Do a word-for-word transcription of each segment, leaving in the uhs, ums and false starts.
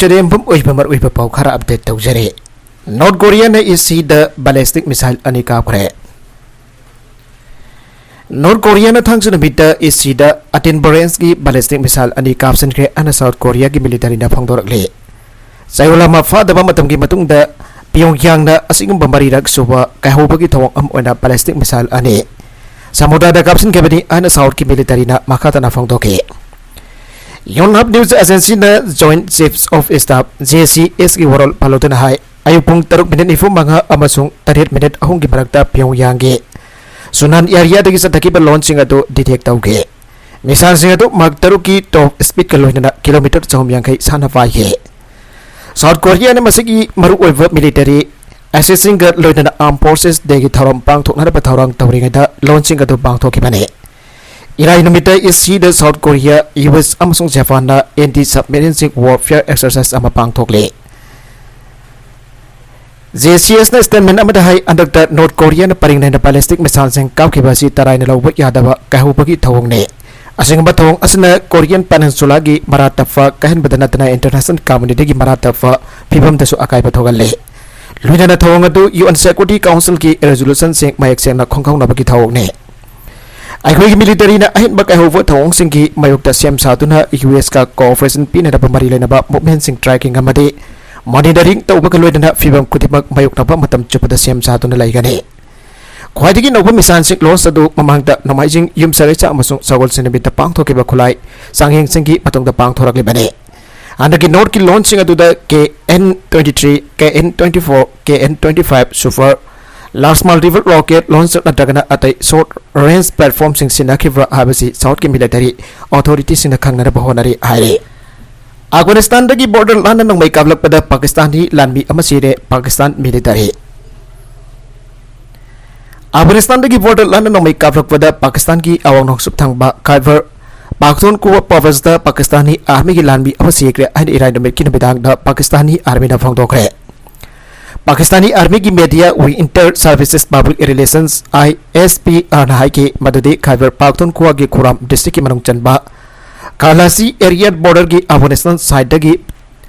ꯇꯔꯦꯝꯕꯝ ꯑꯣꯏꯕ ꯃꯔꯨꯑꯣꯏꯕ ꯄꯥꯎ ꯈꯔ ꯑꯞꯗꯦꯠ ꯇꯧꯖꯔꯦ꯫ ꯅꯣꯔꯠ ꯀꯣꯔꯤꯌꯥꯅ ꯏꯁꯤꯗ ꯕꯦꯂꯤꯁꯇꯤꯛ ꯃꯤꯁꯥꯏꯜ ꯑꯅꯤ ꯀꯥꯞꯈ꯭ꯔꯦ꯫ ꯅꯣꯔꯠ ꯀꯣꯔꯤꯌꯥꯅ ꯊꯥꯡꯖ ꯅꯨꯃꯤꯠꯇ ꯏꯁꯤꯗ ꯑꯇꯤꯟꯕ ꯔꯦꯟꯖꯀꯤ ꯕꯦꯂꯤꯁꯇꯤꯛ ꯃꯤꯁꯥꯏꯜ ꯑꯅꯤ ꯀꯥꯞꯁꯤꯟꯈ꯭ꯔꯦ ꯍꯥꯏꯅ ꯁꯥꯎꯠ ꯀꯣꯔꯤꯌꯥꯒꯤ ꯃꯤꯂꯤꯇꯔꯤꯅ ꯐꯣꯡꯗꯣꯔꯛꯂꯤ꯫ ꯆꯌꯣꯜ ꯑꯃ ꯐꯥꯗꯕ ꯃꯇꯝꯒꯤ ꯃꯇꯨꯡꯗ ꯄꯤꯌꯣꯡꯌꯥꯡꯅ ꯑꯁꯤꯒꯨꯝꯕ ꯃꯔꯤꯔꯛ ꯁꯨꯕ ꯀꯥꯏꯍꯧꯕꯒꯤ ꯊꯧꯑꯣꯡ ꯑꯃ ꯑꯣꯏꯅ ꯕꯦꯂꯤꯁꯇꯤꯛ ꯃꯤꯁꯥꯏꯜ ꯑꯅꯤ ꯁꯃꯨꯗ꯭ꯔꯗ ꯀꯥꯞꯁꯤꯟꯈꯤꯕꯅꯤ ꯍꯥꯏꯅ ꯁꯥꯎꯠꯀꯤ ꯃꯤꯂꯤꯇꯔꯤꯅ ꯃꯈꯥ ꯇꯥꯅ ꯐꯣꯡꯗꯣꯛꯈꯤ꯫ ꯌꯣꯟꯍꯞ ꯅ꯭ꯌꯨꯁ ꯑꯦꯖꯦꯟꯁꯤꯅ joint chiefs of staff, J C ꯑꯦꯁꯀꯤ ꯋꯥꯔꯣꯜ ꯄꯥꯜꯂꯨꯗꯨꯅ ꯍꯥꯏ, ꯑꯌꯨꯛ ꯄꯨꯡ ꯇꯔꯨꯛ ꯃꯤꯅꯤꯠ ꯅꯤꯐꯨ ꯃꯉꯥ ꯑꯃꯁꯨꯡ ꯇꯔꯦꯠ ꯃꯤꯅꯤꯠ ꯑꯍꯨꯝꯒꯤ ꯃꯔꯛꯇ ꯄꯤꯌꯣꯡꯌꯥꯡꯒꯤ ꯁꯨꯅꯥꯟ ꯑꯦꯔꯤꯌꯥꯗꯒꯤ ꯆꯠꯊꯈꯤꯕ ꯂꯣꯟꯁꯤꯡ ꯑꯗꯨ ꯗꯤꯇꯦꯛ ꯇꯧꯈꯤ꯫ ꯃꯤꯁꯥꯏꯜꯁꯤꯡ ꯑꯗꯨ ꯃꯥꯛ ꯇꯔꯨꯛꯀꯤ ꯇꯣꯞ ꯁ꯭ꯄꯤꯗꯀ ꯂꯣꯏꯅꯅ ꯀꯤꯂꯣꯃꯤꯇꯔ ꯆꯍꯨꯝ ꯌꯥꯡꯈꯩ ꯁꯥꯟꯅ ꯄꯥꯏꯈꯤ꯫ ꯁꯥꯎꯠ ꯀꯣꯔꯤꯌꯥꯅ ꯃꯁꯤꯒꯤ ꯃꯔꯨꯑꯣꯏꯕ ꯃꯤꯂꯤꯇꯔꯤ ꯑꯦꯁꯦꯠꯁꯤꯡꯒ ꯂꯣꯏꯅꯅ ꯑꯥꯔꯝ ꯐꯣꯔꯁꯦꯁ ꯗꯦꯒꯤ ꯊꯧꯔꯝ ꯄꯥꯡꯊꯣꯛꯅꯅꯕ ꯊꯧꯔꯥꯡ ꯇꯧꯔꯤꯉꯩꯗ ꯂꯣꯟꯁꯤꯡ ꯑꯗꯨ ꯄꯥꯡꯊꯣꯛꯈꯤꯕꯅꯤ꯫ ꯏꯔꯥꯏ ꯅꯨꯃꯤꯠꯇ ꯏꯁꯤꯗ ꯁꯥꯎꯠ ꯀꯣꯔꯤꯌꯥ, ꯌꯨ ꯑꯦꯁ ꯑꯃꯁꯨꯡ ꯖꯄꯥꯟꯅ ꯑꯦꯟꯇꯤ ꯁꯕꯃꯦꯔꯤꯟꯁꯤꯡ ꯋꯥꯔꯐꯤꯌꯔ ꯑꯦꯛꯁꯔꯁꯥꯏꯁ ꯑꯃ ꯄꯥꯡꯊꯣꯛꯂꯤ꯫ ꯖꯦ ꯁꯤ ꯑꯦꯁꯅ ꯁ꯭ꯇꯦꯠꯃꯦꯟ ꯑꯃꯗ ꯍꯥꯏ, ꯍꯟꯗꯛꯇ ꯅꯣꯔꯠ ꯀꯣꯔꯤꯌꯥꯅ ꯄꯔꯤꯡ ꯅꯥꯏꯅ ꯕꯦꯂꯤꯁꯇꯤꯛ ꯃꯤꯁꯥꯏꯜꯁꯤꯡ ꯀꯥꯞꯈꯤꯕ ꯑꯁꯤ ꯇꯔꯥꯏꯅ ꯂꯧꯕ ꯌꯥꯗꯕ ꯀꯥꯏꯍꯧꯕꯒꯤ ꯊꯧꯑꯣꯡꯅꯤ꯫ ꯑꯁꯤꯒꯨꯝꯕ ꯊꯧꯑꯣꯡ ꯑꯁꯤꯅ ꯀꯣꯔꯤꯌꯟ ꯄꯦꯅꯤꯟꯁꯨꯂꯥꯒꯤ ꯃꯔꯥ ꯇꯞꯄ ꯀꯥꯏꯍꯟꯕꯗ ꯅꯠꯇꯅ ꯏꯟꯇꯔꯅꯦꯁꯅꯦꯜ ꯀꯝꯃ꯭ꯌꯨꯅꯤꯇꯤꯒꯤ ꯃꯔꯥ ꯇꯞꯄ ꯐꯤꯕꯝꯗꯁꯨ ꯑꯀꯥꯏꯕ ꯊꯣꯛꯍꯜꯂꯤ꯫ ꯂꯣꯏꯅꯅ ꯊꯧꯑꯣꯡ ꯑꯗꯨ ꯌꯨ ꯑꯦꯟ ꯁꯦꯀ꯭ꯌꯨꯔꯤꯇꯤ ꯀꯥꯎꯟꯁꯤꯜꯒꯤ ꯔꯦꯖꯣꯂꯨꯁꯟꯁꯤꯡ ꯃꯌꯦꯛ ꯁꯦꯡꯅ ꯈꯪꯍꯧꯅꯕꯒꯤ ꯊꯧꯑꯣꯡꯅꯤ꯫ ꯑꯩꯈꯣꯏꯒꯤ ꯃꯤꯂꯤꯇꯔꯤꯅ ꯑꯍꯦꯟꯕ ꯀꯥꯏꯍꯧꯕ ꯊꯧꯑꯣꯡꯁꯤꯡꯒꯤ ꯃꯥꯌꯣꯛꯇ ꯁꯦꯝ ꯁꯥꯗꯨꯅ ꯌꯨ ꯑꯦꯁꯀ ꯀꯣꯑꯣꯄꯔꯦꯁꯟ ꯄꯤꯅꯅꯕ ꯃꯔꯤ ꯂꯩꯅꯕ ꯃꯨꯚꯃꯦꯟꯠꯁꯤꯡ ꯇ꯭ꯔꯦꯀꯤꯡ ꯑꯃꯗꯤ ꯃꯣꯅꯤꯇꯔꯤꯡ ꯇꯧꯕꯒ ꯂꯣꯏꯅꯅ ꯐꯤꯕꯝ ꯈꯨꯗꯤꯡꯃꯛ ꯃꯥꯌꯣꯛꯅꯕ ꯃꯇꯝ ꯆꯨꯞꯄꯗ ꯁꯦꯝ ꯁꯥꯗꯨꯅ ꯂꯩꯒꯅꯤ꯫ ꯈ꯭ꯋꯥꯏꯗꯒꯤ ꯅꯧꯕ ꯃꯤꯁꯥꯏꯜꯁꯤꯡ ꯂꯣꯟꯆ ꯑꯗꯨ ꯃꯃꯥꯡꯗ ꯅꯣꯡꯃꯥꯏꯖꯤꯡ ꯌꯨꯝꯁꯀꯩꯁ ꯑꯃꯁꯨꯡ ꯁꯒꯣꯜꯁꯦꯟ ꯅꯨꯃꯤꯠꯇ ꯄꯥꯡꯊꯣꯛꯈꯤꯕ ꯈꯨꯠꯂꯥꯏ ꯆꯥꯡꯌꯦꯡꯁꯤꯡꯒꯤ ꯃꯇꯨꯡꯗ ꯄꯥꯡꯊꯣꯔꯛꯂꯤꯕꯅꯤ꯫ ꯍꯟꯗꯛꯀꯤ ꯅꯣꯔꯠꯀꯤ ꯂꯣꯟꯁꯤꯡ ꯑꯗꯨꯗ K N twenty three, K N twenty four, K N twenty five super large multiple rocket launch ꯅꯠꯇ꯭ꯔꯒꯅ ꯑꯇꯩ ꯁꯣꯔꯠ ꯔꯦꯟꯖ ꯄ꯭ꯂꯦꯠꯐꯣꯔꯝꯁꯤꯡ ꯁꯤꯖꯤꯟꯅꯈꯤꯕ꯭ꯔꯥ ꯍꯥꯏꯕꯁꯤ ꯁꯥꯎꯠꯀꯤ ꯃꯤꯂꯤꯇꯔꯤ ꯑꯣꯊꯣꯔꯤꯇꯤꯁꯤꯡꯅ ꯈꯪꯅꯅꯕ ꯍꯣꯠꯅꯔꯤ ꯍꯥꯏꯔꯤ꯫ ꯑꯐꯒꯥꯅꯤꯁꯇꯥꯟꯗꯒꯤ ꯕꯣꯔꯗꯔ ꯂꯥꯟꯅ ꯅꯣꯡꯃꯩ ꯀꯥꯞꯂꯛꯄꯗ ꯄꯥꯀꯤꯁꯇꯥꯟꯒꯤ ꯂꯥꯟꯃꯤ ꯑꯃ ꯁꯤꯔꯦ, ꯄꯥꯀꯤꯁꯇꯥꯟ ꯃꯤꯂꯤꯇꯔꯤ꯫ ꯑꯐꯒꯥꯅꯤꯁꯇꯥꯟꯗꯒꯤ ꯕꯣꯔꯗꯔ ꯂꯥꯟꯅ ꯅꯣꯡꯃꯩ ꯀꯥꯞꯂꯛꯄꯗ ꯄꯥꯀꯤꯁꯇꯥꯟꯒꯤ ꯑꯋꯥꯡ ꯅꯣꯡꯆꯨꯞ ꯊꯪꯕ ꯈꯥꯏꯕꯔ ꯄꯥꯈꯇꯨꯟꯈ꯭ꯋꯥ ꯄ꯭ꯔꯣꯚꯤꯟꯁꯇ ꯄꯥꯀꯤꯁꯇꯥꯅꯤ ꯑꯥꯔꯃꯤꯒꯤ ꯂꯥꯟꯃꯤ ꯑꯃ ꯁꯤꯈ꯭ꯔꯦ ꯍꯥꯏꯅ ꯏꯔꯥꯏ ꯅꯨꯃꯤꯠꯀꯤ ꯅꯨꯃꯤꯗꯥꯡꯗ ꯄꯥꯀꯤꯁꯇꯥꯅꯤ ꯑꯥꯔꯃꯤꯅ ꯐꯣꯡꯗꯣꯛꯈ꯭ꯔꯦ꯫ ꯄꯥꯀꯤꯁꯇꯥꯅꯤ ꯑꯥꯔꯃꯤꯒꯤ ꯃꯦꯗꯤꯌꯥ ꯋꯤ inter services public relations, I S P ꯑꯥꯔꯅ ꯍꯥꯏꯈꯤ, ꯃꯗꯨꯗꯤ ꯈꯥꯏꯕꯔ ꯄꯥꯈꯇꯨꯟꯈ꯭ꯋꯥꯒꯤ ꯈꯨꯔꯥꯝ ꯗꯤꯁꯇ꯭ꯔꯤꯛꯀꯤ ꯃꯅꯨꯡ ꯆꯟꯕ ꯀꯥꯂꯥꯁꯤ ꯑꯦꯔꯤꯌꯥ ꯕꯣꯔꯗꯔꯒꯤ ꯑꯐꯒꯥꯅꯤꯁꯇꯥꯟ ꯁꯥꯏꯠꯇꯒꯤ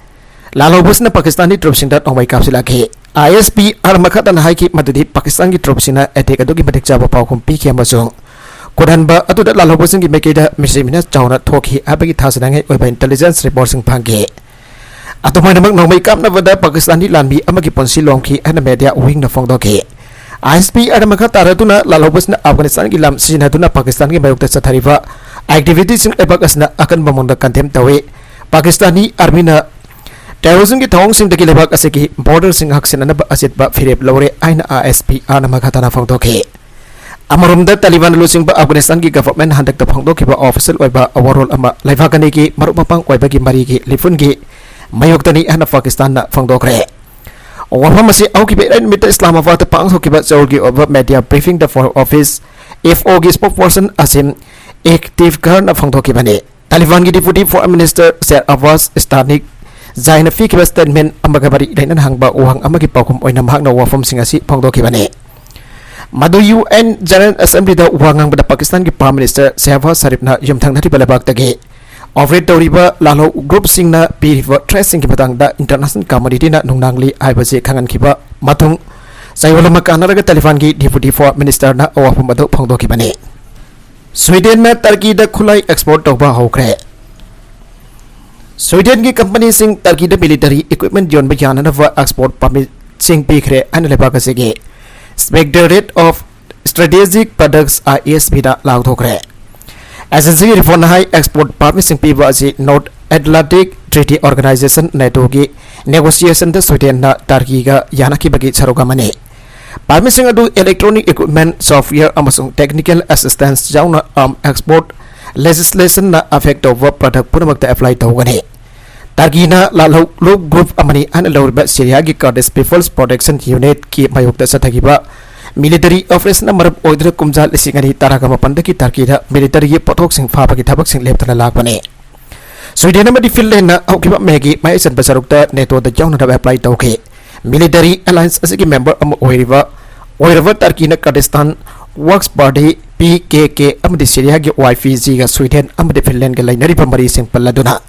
ꯂꯥꯜꯍꯧꯕꯁꯤꯅ ꯄꯥꯀꯤꯁꯇꯥꯟꯒꯤ ꯇ꯭ꯔꯨꯞꯁꯤꯡꯗ ꯅꯣꯡꯃꯩ ꯀꯥꯞꯁꯤꯜꯂꯛꯈꯤ꯫ ꯑꯥꯏ ꯑꯦꯁ ꯄꯤ ꯑꯥꯔ ꯃꯈꯥꯇꯅ ꯍꯥꯏꯈꯤ ꯃꯗꯨꯗꯤ ꯄꯥꯀꯤꯁꯇꯥꯟꯒꯤ ꯇ꯭ꯔꯨꯞꯁꯤꯡꯅ ꯑꯦꯇꯦꯛ ꯑꯗꯨꯒꯤ ꯃꯇꯤꯛ ꯆꯥꯕ ꯄꯥꯎꯈꯨꯝ ꯄꯤꯈꯤ ꯑꯃꯁꯨꯡ ꯈꯨꯠꯍꯟꯕ ꯑꯗꯨꯗ ꯂꯥꯜꯍꯧꯕꯁꯤꯡꯒꯤ ꯃꯥꯏꯀꯩꯗ ꯃꯤꯁꯤꯃꯤꯅ ꯆꯥꯎꯅ ꯊꯣꯛꯈꯤ ꯍꯥꯏꯕꯒꯤ ꯊꯥꯖꯅꯤꯡꯉꯥꯏ ꯑꯣꯏꯕ ꯏꯟꯇꯦꯂꯤꯖꯦꯟꯁ ꯔꯤꯄꯣꯔꯠꯁꯤꯡ ꯐꯪꯈꯤ꯫ ꯑꯗꯨꯃꯥꯏꯅꯃꯛ ꯅꯣꯡꯃꯩ ꯀꯥꯞꯅꯕꯗ ꯄꯥꯀꯤꯁꯇꯥꯟꯒꯤ ꯂꯥꯟꯃꯤ ꯑꯃꯒꯤ ꯄꯨꯟꯁꯤ ꯂꯣꯝꯈꯤ ꯍꯥꯏꯅ ꯃꯦꯗꯤꯌꯥ ꯋꯤꯡꯅ ꯐꯣꯡꯗꯣꯛꯈꯤ꯫ ꯑꯥꯏ ꯑꯦꯁ ꯄꯤ ꯑꯥꯔ ꯃꯈꯥ ꯇꯥꯔꯗꯨꯅ ꯂꯥꯜꯍꯧꯕꯁꯤꯅ ꯑꯐꯒꯥꯅꯤꯁꯇꯥꯟꯒꯤ ꯂꯝ ꯁꯤꯖꯤꯟꯅꯗꯨꯅ ꯄꯥꯀꯤꯁꯇꯥꯟꯒꯤ ꯃꯥꯌꯣꯛꯇ ꯆꯠꯊꯔꯤꯕ ꯑꯦꯛꯇꯤꯚꯤꯇꯤꯁꯤꯡ ꯂꯩꯕꯥꯛ ꯑꯁꯤꯅ ꯑꯀꯟꯕ ꯃꯑꯣꯡꯗ ꯀꯟꯗꯦꯝ ꯇꯧꯏ꯫ ꯄꯥꯀꯤꯁꯇꯥꯅꯤ ꯑꯥꯔꯃꯤꯅ ꯇꯦꯔꯣꯔꯤꯖꯝꯒꯤ ꯊꯧꯑꯣꯡꯁꯤꯡꯗꯒꯤ ꯂꯩꯕꯥꯛ ꯑꯁꯤꯒꯤ ꯕꯣꯔꯗꯔꯁꯤꯡ ꯉꯥꯛꯁꯦꯟꯅꯅꯕ ꯑꯆꯦꯠꯄ ꯐꯤꯔꯦꯞ ꯂꯧꯔꯦ ꯍꯥꯏꯅ ꯑꯥꯏ ꯑꯦꯁ ꯄꯤ ꯑꯥꯔꯅ ꯃꯈꯥ ꯇꯥꯅ ꯐꯣꯡꯗꯣꯛꯈꯤ꯫ ꯑꯃꯔꯣꯝꯗ ꯇꯥꯂꯤꯕꯥꯟꯅ ꯂꯨꯆꯤꯡꯕ ꯑꯐꯒꯥꯅꯤꯁꯇꯥꯟꯒꯤ ꯒꯚꯔꯟꯃꯦꯟꯠ ꯍꯟꯗꯛꯇ ꯐꯣꯡꯗꯣꯛꯈꯤꯕ ꯑꯣꯐꯤꯁꯤꯌꯦꯜ ꯑꯣꯏꯕ ꯋꯥꯔꯣꯜ ꯑꯃ ꯂꯩꯕꯥꯛ ꯑꯅꯤꯒꯤ ꯃꯔꯨꯞ ꯃꯄꯥꯡ ꯑꯣꯏꯕꯒꯤ ꯃꯔꯤꯒꯤ ꯂꯤꯄꯨꯟꯒꯤ ꯃꯥꯌꯣꯛꯇꯅꯤ ꯍꯥꯏꯅ ꯄꯥꯀꯤꯁꯇꯥꯟꯅ ꯐꯣꯡꯗꯣꯛꯈ꯭ꯔꯦ꯫ ꯋꯥꯐꯝ ꯑꯁꯤ ꯍꯧꯈꯤꯕ ꯏꯔꯥꯏ ꯅꯨꯃꯤꯠꯇ ꯏꯁꯂꯥꯃꯥꯕꯥꯗꯇ ꯄꯥꯡꯊꯣꯛꯈꯤꯕ ꯆꯌꯣꯜꯒꯤ ꯑꯣꯏꯕ ꯃꯦꯗꯤꯌꯥ ꯕ꯭ꯔꯤꯐꯤꯡꯗ ꯐꯣꯔꯦꯟ ꯑꯣꯐꯤꯁ, ꯑꯦꯐ ꯑꯣꯒꯤ ꯁ꯭ꯄꯣꯛꯁꯄꯔꯁꯟ ꯑꯁꯤꯝ ꯏꯈꯇꯤꯈꯥꯔꯅ ꯐꯣꯡꯗꯣꯛꯈꯤꯕꯅꯤ꯫ ꯇꯥꯂꯤꯕꯥꯟꯒꯤ ꯗꯤꯄꯨꯇꯤ ꯐꯣꯔꯦꯟ ꯃꯤꯅꯤꯁꯇꯔ ꯁꯦꯔ ꯑꯕꯥꯁ ꯏꯁꯇꯥꯅꯤꯛ ꯖꯥꯏꯅ ꯄꯤꯈꯤꯕ ꯁ꯭ꯇꯦꯠꯃꯦꯟꯠ ꯑꯃꯒ ꯃꯔꯤ ꯂꯩꯅꯅ ꯍꯪꯕ ꯋꯥꯍꯪ ꯑꯃꯒꯤ ꯄꯥꯎꯈꯨꯝ ꯑꯣꯏꯅ ꯃꯍꯥꯛꯅ ꯋꯥꯐꯝꯁꯤꯡ ꯑꯁꯤ ꯐꯣꯡꯗꯣꯛꯈꯤꯕꯅꯤ꯫ ꯃꯗꯨ ꯌꯨ ꯑꯦꯟ ꯖꯦꯅꯔꯦꯜ ꯑꯦꯁꯦꯝꯕ꯭ꯂꯤꯗ ꯋꯥ ꯉꯥꯡꯕꯗ ꯄꯥꯀꯤꯁꯇꯥꯟꯒꯤ ꯄ꯭ꯔꯥꯏꯝ ꯃꯤꯅꯤꯁꯇꯔ ꯁꯦꯍꯕꯥꯖ ꯁꯔꯤꯐꯅ ꯌꯨꯝꯊꯪꯅꯔꯤꯕ ꯂꯩꯕꯥꯛꯇꯒꯤ ꯑꯣꯄꯔꯦꯠ ꯇꯧꯔꯤꯕ ꯂꯥꯜꯍꯧ ꯒ꯭ꯔꯨꯞꯁꯤꯡꯅ ꯄꯤꯔꯤꯕ ꯊ꯭ꯔꯦꯠꯁꯤꯡꯒꯤ ꯃꯇꯥꯡꯗ ꯏꯟꯇꯔꯅꯦꯁꯅꯦꯜ ꯀꯝꯃꯨꯅꯤꯇꯤꯅ ꯅꯨꯡꯅꯥꯡꯂꯤ ꯍꯥꯏꯕꯁꯤ ꯈꯪꯍꯟꯈꯤꯕ ꯃꯇꯨꯡ, ꯆꯌꯣꯜ ꯑꯃ ꯀꯥꯟꯅꯔꯒ ꯇꯥꯂꯤꯕꯥꯟꯒꯤ ꯗꯤꯄꯨꯇꯤ ꯐꯣꯔꯦꯟ ꯃꯤꯅꯤꯁꯇꯔꯅ ꯋꯥꯐꯝ ꯑꯗꯨ ꯐꯣꯡꯗꯣꯛꯈꯤꯕꯅꯤ꯫ ꯁ꯭ꯋꯤꯗꯦꯟꯅ ꯇꯔꯀꯤꯗ ꯈꯨꯠꯂꯥꯏ ꯑꯦꯛꯁꯄꯣꯔꯠ ꯇꯧꯕ ꯍꯧꯈ꯭ꯔꯦ꯫ ꯁ꯭ꯋꯤꯗꯦꯟꯒꯤ ꯀꯝꯄꯅꯤꯁꯤꯡ ꯇꯔꯀꯤꯗ ꯃꯤꯂꯤꯇꯔꯤ ꯏꯀ꯭ꯋꯤꯞꯃꯦꯟꯠ ꯌꯣꯟꯕ ꯌꯥꯅꯅꯕ ꯑꯦꯛꯁꯄꯣꯔꯠ ꯄꯥꯔꯃꯤꯠꯁꯤꯡ ꯄꯤꯈ꯭ꯔꯦ ꯍꯥꯏꯅ ꯂꯩꯕꯥꯛ ꯑꯁꯤꯒꯤ Inspectorate of Strategic Products, ꯑꯥꯏ ꯑꯦꯁ ꯄꯤꯗ ꯂꯥꯎꯊꯣꯛꯈ꯭ꯔꯦ꯫ ꯑꯦꯖꯦꯟꯁꯤꯒꯤ ꯔꯤꯄꯣꯔꯠꯅ ꯍꯥꯏ, ꯑꯦꯛꯁꯄꯣꯔꯠ ꯄꯥꯔꯃꯤꯠꯁꯤꯡ ꯄꯤꯕ ꯑꯁꯤ ꯅꯣꯔꯠ ꯑꯦꯠꯂꯥꯟꯇꯤꯛ ꯇ꯭ꯔꯤꯇꯤ ꯑꯣꯔꯒꯅꯥꯏꯖꯦꯁꯟ, ꯅꯦꯇꯣꯒꯤ ꯅꯦꯒꯣꯁꯤꯌꯦꯁꯟꯗ ꯁ꯭ꯋꯤꯗꯦꯟꯅ ꯇꯔꯀꯤꯒ ꯌꯥꯅꯈꯤꯕꯒꯤ ꯁꯔꯨꯛ ꯑꯃꯅꯤ꯫ ꯄꯥꯔꯃꯤꯠꯁꯤꯡ ꯑꯗꯨ ꯏꯂꯦꯛꯇ꯭ꯔꯣꯅꯤꯛ ꯏꯀ꯭ꯋꯤꯞꯃꯦꯟꯠ, ꯁꯣꯐꯋꯦꯌꯔ ꯑꯃꯁꯨꯡ ꯇꯦꯛꯅꯤꯀꯦꯜ ꯑꯦꯁꯤꯁꯇꯦꯟꯁ ꯌꯥꯎꯅ ꯑꯥꯔꯝ ꯑꯦꯛꯁꯄꯣꯔꯠ ꯂꯦꯖꯤꯁꯂꯦꯁꯟꯅ ꯑꯦꯐꯦꯛ ꯇꯧꯕ ꯄ꯭ꯔꯗꯛ ꯄꯨꯝꯅꯃꯛꯇ ꯑꯦꯄ꯭ꯂꯥꯏ ꯇꯧꯒꯅꯤ꯫ ꯇꯔꯀꯤꯅ ꯂꯥꯜꯍꯧ ꯒ꯭ꯔꯨꯞ ꯑꯃꯅꯤ ꯍꯥꯏꯅ ꯂꯧꯔꯤꯕ ꯁꯤꯔꯤꯌꯥꯒꯤ ꯀꯔꯗꯤꯁ ꯄꯤꯄꯜꯁ ꯄ꯭ꯔꯣꯇꯦꯛꯁꯟ ꯌꯨꯅꯤꯠꯀꯤ ꯃꯥꯌꯣꯛꯇ ꯆꯠꯊꯈꯤꯕ ꯃꯤꯂꯤꯇꯔꯤ ꯑꯣꯄꯔꯦꯁꯟꯅ ꯃꯔꯝ ꯑꯣꯏꯗꯨꯅ ꯀꯨꯝꯖꯥ ꯂꯤꯁꯤꯡ ꯑꯅꯤ ꯇꯔꯥꯒ ꯃꯥꯄꯟꯗꯒꯤ ꯇꯔꯀꯤꯗ ꯃꯤꯂꯤꯇꯔꯤꯒꯤ ꯄꯣꯠꯊꯣꯛꯁꯤꯡ ꯐꯥꯕꯒꯤ ꯊꯕꯛꯁꯤꯡ ꯂꯦꯞꯇꯅ ꯂꯥꯛꯄꯅꯤ꯫ ꯁ꯭ꯋꯤꯗꯦꯟ ꯑꯃꯗꯤ ꯐꯤꯟꯂꯦꯟꯅ ꯍꯧꯈꯤꯕ ꯃꯦꯒꯤ ꯃꯍꯩ ꯆꯟꯕ ꯁꯔꯨꯛꯇ ꯅꯦꯇꯣꯗ ꯌꯥꯎꯅꯅꯕ ꯑꯦꯄ꯭ꯂꯥꯏ ꯇꯧꯈꯤ꯫ ꯃꯤꯂꯤꯇꯔꯤ ꯑꯦꯂꯥꯌꯟꯁ ꯑꯁꯤꯒꯤ ꯃꯦꯝꯕꯔ ꯑꯃ ꯑꯣꯏꯔꯤꯕ, ꯑꯣꯏꯔꯕ ꯇꯔꯀꯤꯅ ꯀꯔꯗꯤꯁꯇꯥꯟ ꯋꯥꯔꯛꯁ ꯄꯥꯔꯇꯤ, ꯄꯤ ꯀꯦ ꯀꯦ, ꯑꯃꯗꯤ ꯁꯤꯔꯤꯌꯥꯒꯤ ꯋꯥꯏ ꯄꯤ ꯖꯤꯒ ꯁ꯭ꯋꯤꯗꯦꯟ ꯑꯃꯗꯤ ꯐꯤꯟꯂꯦꯟꯒ ꯂꯩꯅꯔꯤꯕ ꯃꯔꯤꯁꯤꯡ ꯄꯜꯂꯗꯨꯅ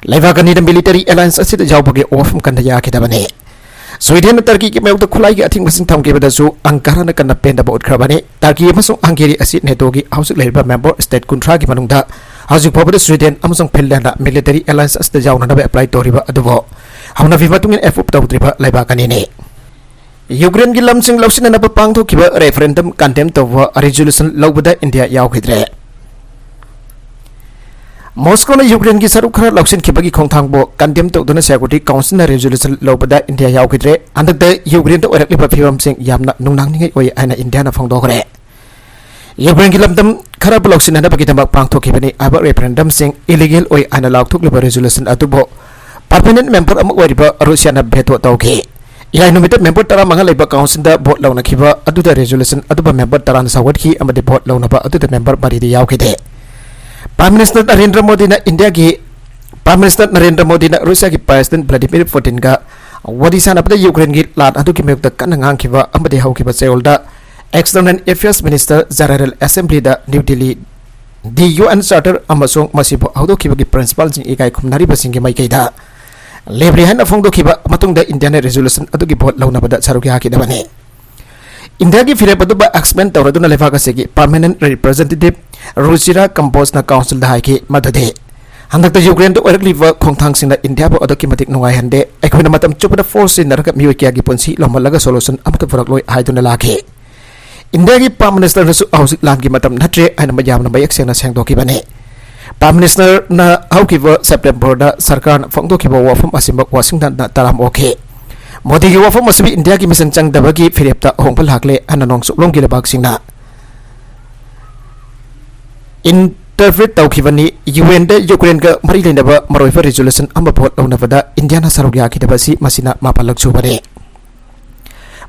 ꯂꯩꯕꯥꯛ ꯑꯅꯤꯅ military alliance ꯑꯁꯤꯗ ꯌꯥꯎꯕꯒꯤ ꯋꯥꯐꯝ ꯀꯟꯅ ꯌꯥꯈꯤꯗꯕꯅꯤ꯫ ꯁ꯭ꯋꯤꯗꯦꯟꯅ ꯇꯔꯀꯤꯒꯤ ꯃꯥꯌꯣꯛꯇ ꯈꯨꯠꯂꯥꯏꯒꯤ ꯑꯊꯤꯡꯕꯁꯤꯡ ꯊꯝꯈꯤꯕꯗꯁꯨ ꯑꯪꯀꯥꯔꯥꯅ ꯀꯟꯅ ꯄꯦꯟꯗꯕ ꯎꯠꯈ꯭ꯔꯕꯅꯤ꯫ ꯇꯔꯀꯤ ꯑꯃꯁꯨꯡ ꯍꯪꯒꯦꯔꯤ ꯑꯁꯤ ꯅꯦꯇꯣꯒꯤ ꯍꯧꯖꯤꯛ ꯂꯩꯔꯤꯕ member state ꯀꯨꯟꯊ꯭ꯔꯥꯒꯤ ꯃꯅꯨꯡꯗ ꯍꯧꯖꯤꯛ ꯐꯥꯎꯕꯗ ꯁ꯭ꯋꯤꯗꯦꯟ ꯑꯃꯁꯨꯡ ꯐꯤꯟꯂꯦꯟꯗ military alliance ꯑꯁꯤꯗ ꯌꯥꯎꯅꯅꯕ apply ꯇꯧꯔꯤꯕ ꯑꯗꯨꯕꯨ ꯍꯧꯅꯕꯤ ꯃꯇꯨꯡ ꯏꯟꯅ approve ꯇꯧꯗ꯭ꯔꯤꯕ ꯂꯩꯕꯥꯛ ꯑꯅꯤꯅꯤ꯫ ꯌꯨꯀ꯭ꯔꯦꯟꯒꯤ ꯂꯝꯁꯤꯡ ꯂꯧꯁꯤꯟꯅꯅꯕ ꯄꯥꯡꯊꯣꯛꯈꯤꯕ referendum condemn ꯇꯧꯕ resolution ꯂꯧꯕꯗ ꯏꯟꯗꯤꯌꯥ ꯌꯥꯎꯈꯤꯗ꯭ꯔꯦ꯫ ꯃꯣꯁꯀꯣꯅ ꯌꯨꯀ꯭ꯔꯦꯟꯒꯤ ꯁꯔꯨꯛ ꯈꯔ ꯂꯧꯁꯤꯟꯈꯤꯕꯒꯤ ꯈꯣꯡꯊꯥꯡꯕꯨ condemn ꯇꯧꯗꯨꯅ Security Councilꯅ resolution ꯂꯧꯕꯗ ꯏꯟꯗꯤꯌꯥ ꯌꯥꯎꯈꯤꯗ꯭ꯔꯦ꯫ ꯍꯟꯗꯛꯇ ꯌꯨꯀ꯭ꯔꯦꯟꯗ ꯑꯣꯏꯔꯛꯂꯤꯕ ꯐꯤꯕꯝꯁꯤꯡ ꯌꯥꯝꯅ ꯅꯨꯡꯅꯥꯡꯅꯤꯡꯉꯥꯏ ꯑꯣꯏ ꯍꯥꯏꯅ ꯏꯟꯗꯤꯌꯥꯅ ꯐꯣꯡꯗꯣꯛꯈ꯭ꯔꯦ꯫ ꯌꯨꯀ꯭ꯔꯦꯟꯒꯤ ꯂꯝꯗꯝ ꯈꯔꯕꯨ ꯂꯧꯁꯤꯟꯅꯅꯕꯒꯤꯗꯃꯛ ꯄꯥꯡꯊꯣꯛꯈꯤꯕꯅꯤ ꯍꯥꯏꯕ referendumꯁꯤꯡ illegal ꯑꯣꯏ ꯍꯥꯏꯅ ꯂꯥꯎꯊꯣꯛꯂꯤꯕ resolution ꯑꯗꯨꯕꯨ permanent member ꯑꯃ ꯑꯣꯏꯔꯤꯕ ꯔꯨꯁꯤꯌꯥꯅ veto ꯇꯧꯈꯤ꯫ ꯏꯔꯥꯏ ꯅꯨꯃꯤꯠꯇ member ꯇꯔꯥꯃꯉꯥ ꯂꯩꯕ councilꯗ vote ꯂꯧꯅꯈꯤꯕ ꯑꯗꯨꯗ resolution ꯑꯗꯨꯕꯨ member ꯇꯔꯥꯅ ꯁꯧꯒꯠꯈꯤ ꯑꯃꯗꯤ vote ꯂꯧꯅꯕ ꯑꯗꯨꯗ member ꯃꯔꯤꯗꯤ ꯌꯥꯎꯈꯤꯗꯦ꯫ Prime Minister ꯅꯔꯦꯟꯗ꯭ꯔ ꯃꯣꯗꯤꯅ ꯏꯟꯗꯤꯌꯥꯒꯤ, Prime Minister ꯅꯔꯦꯟꯗ꯭ꯔ ꯃꯣꯗꯤꯅ ꯔꯨꯁꯤꯌꯥꯒꯤ President Vladimir Putinꯒ ꯋꯥꯔꯤ ꯁꯥꯟꯅꯕꯗ ꯌꯨꯀ꯭ꯔꯦꯟꯒꯤ ꯂꯥꯟ ꯑꯗꯨꯒꯤ ꯃꯥꯌꯣꯛꯇ ꯀꯟꯅ ꯉꯥꯡꯈꯤꯕ ꯑꯃꯗꯤ ꯍꯧꯈꯤꯕ ꯆꯌꯣꯜꯗ External Affairs Minister General Assemblyꯗ New Delhi ꯗꯤ UN Charter ꯑꯃꯁꯨꯡ ꯃꯁꯤꯕꯨ ꯍꯧꯗꯣꯛꯈꯤꯕꯒꯤ principleꯁꯤꯡ ꯏꯀꯥꯏ ꯈꯨꯝꯅꯔꯤꯕꯁꯤꯡꯒꯤ ꯃꯥꯏꯀꯩꯗ ꯂꯦꯞꯂꯤ ꯍꯥꯏꯅ ꯐꯣꯡꯗꯣꯛꯈꯤꯕ ꯃꯇꯨꯡꯗ ꯏꯟꯗꯤꯌꯥꯅ resolution ꯑꯗꯨꯒꯤ vote ꯂꯧꯅꯕꯗ ꯁꯔꯨꯛ ꯌꯥꯈꯤꯗꯕꯅꯤ꯫ ꯏꯟꯗꯤꯌꯥꯒꯤ ꯐꯤꯔꯦꯞ ꯑꯗꯨꯕꯨ explain ꯇꯧꯔꯗꯨꯅ ꯂꯩꯕꯥꯛ ꯑꯁꯤꯒꯤ permanent representative ꯔꯨꯆꯤꯔꯥ ꯀꯝꯕꯣꯖꯅ councilꯗ ꯍꯥꯏꯈꯤ ꯃꯗꯨꯗꯤ ꯍꯟꯗꯛꯇ ꯌꯨꯀ꯭ꯔꯦꯟꯗ ꯑꯣꯏꯔꯛꯂꯤꯕ ꯈꯣꯡꯊꯥꯡꯁꯤꯡꯅ ꯏꯟꯗꯤꯌꯥꯕꯨ ꯑꯗꯨꯛꯀꯤ ꯃꯇꯤꯛ ꯅꯨꯡꯉꯥꯏꯍꯟꯗꯦ꯫ ꯑꯩꯈꯣꯏꯅ ꯃꯇꯝ ꯆꯨꯞꯄꯗ force ꯁꯤꯖꯤꯟꯅꯔꯒ ꯃꯤꯑꯣꯏ ꯀꯌꯥꯒꯤ ꯄꯨꯟꯁꯤ ꯂꯧꯃꯜꯂꯒ solution ꯑꯃꯠꯇ ꯄꯨꯔꯛꯂꯣꯏ ꯍꯥꯏꯗꯨꯅ ꯂꯥꯛꯈꯤ꯫ ꯏꯟꯗꯤꯌꯥꯒꯤ Prime Ministerꯅꯁꯨ ꯍꯧꯖꯤꯛ ꯂꯥꯟꯒꯤ ꯃꯇꯝ ꯅꯠꯇ꯭ꯔꯦ ꯍꯥꯏꯅ ꯌꯥꯝꯅ ꯃꯌꯦꯛ ꯁꯦꯡꯅ ꯁꯦꯡꯗꯣꯛꯈꯤꯕꯅꯤ꯫ Prime Ministerꯅ ꯍꯧꯈꯤꯕ Septemberꯗ ꯁꯔꯀꯥꯔꯅ ꯐꯣꯡꯗꯣꯛꯈꯤꯕ ꯋꯥꯐꯝ ꯑꯁꯤꯃꯛ Washingtonꯅ ꯇꯔꯥꯝ ꯑꯣꯛꯈꯤ꯫ ꯃꯣꯗꯤꯒꯤ ꯋꯥꯐꯝ ꯑꯁꯤꯕꯨ ꯏꯟꯗꯤꯌꯥꯒꯤ ꯃꯤꯆꯪ ꯆꯪꯗꯕꯒꯤ ꯐꯤꯔꯦꯞꯇ ꯑꯍꯣꯡꯕ ꯂꯥꯛꯂꯦ ꯍꯥꯏꯅ ꯅꯣꯡꯆꯨꯞꯂꯣꯝꯒꯤ ꯂꯩꯕꯥꯛꯁꯤꯡꯅ interpret ꯇꯧꯈꯤꯕꯅꯤ꯫ UNꯗ ꯌꯨꯀ꯭ꯔꯦꯟꯒ ꯃꯔꯤ ꯂꯩꯅꯕ ꯃꯔꯨꯑꯣꯏꯕ resolution ꯑꯃ vote ꯂꯧꯅꯕꯗ ꯏꯟꯗꯤꯌꯥꯅ ꯁꯔꯨꯛ ꯌꯥꯈꯤꯗꯕ ꯑꯁꯤ ꯃꯁꯤꯅ ꯃꯥꯄꯜꯂꯛ ꯁꯨꯕꯅꯤ꯫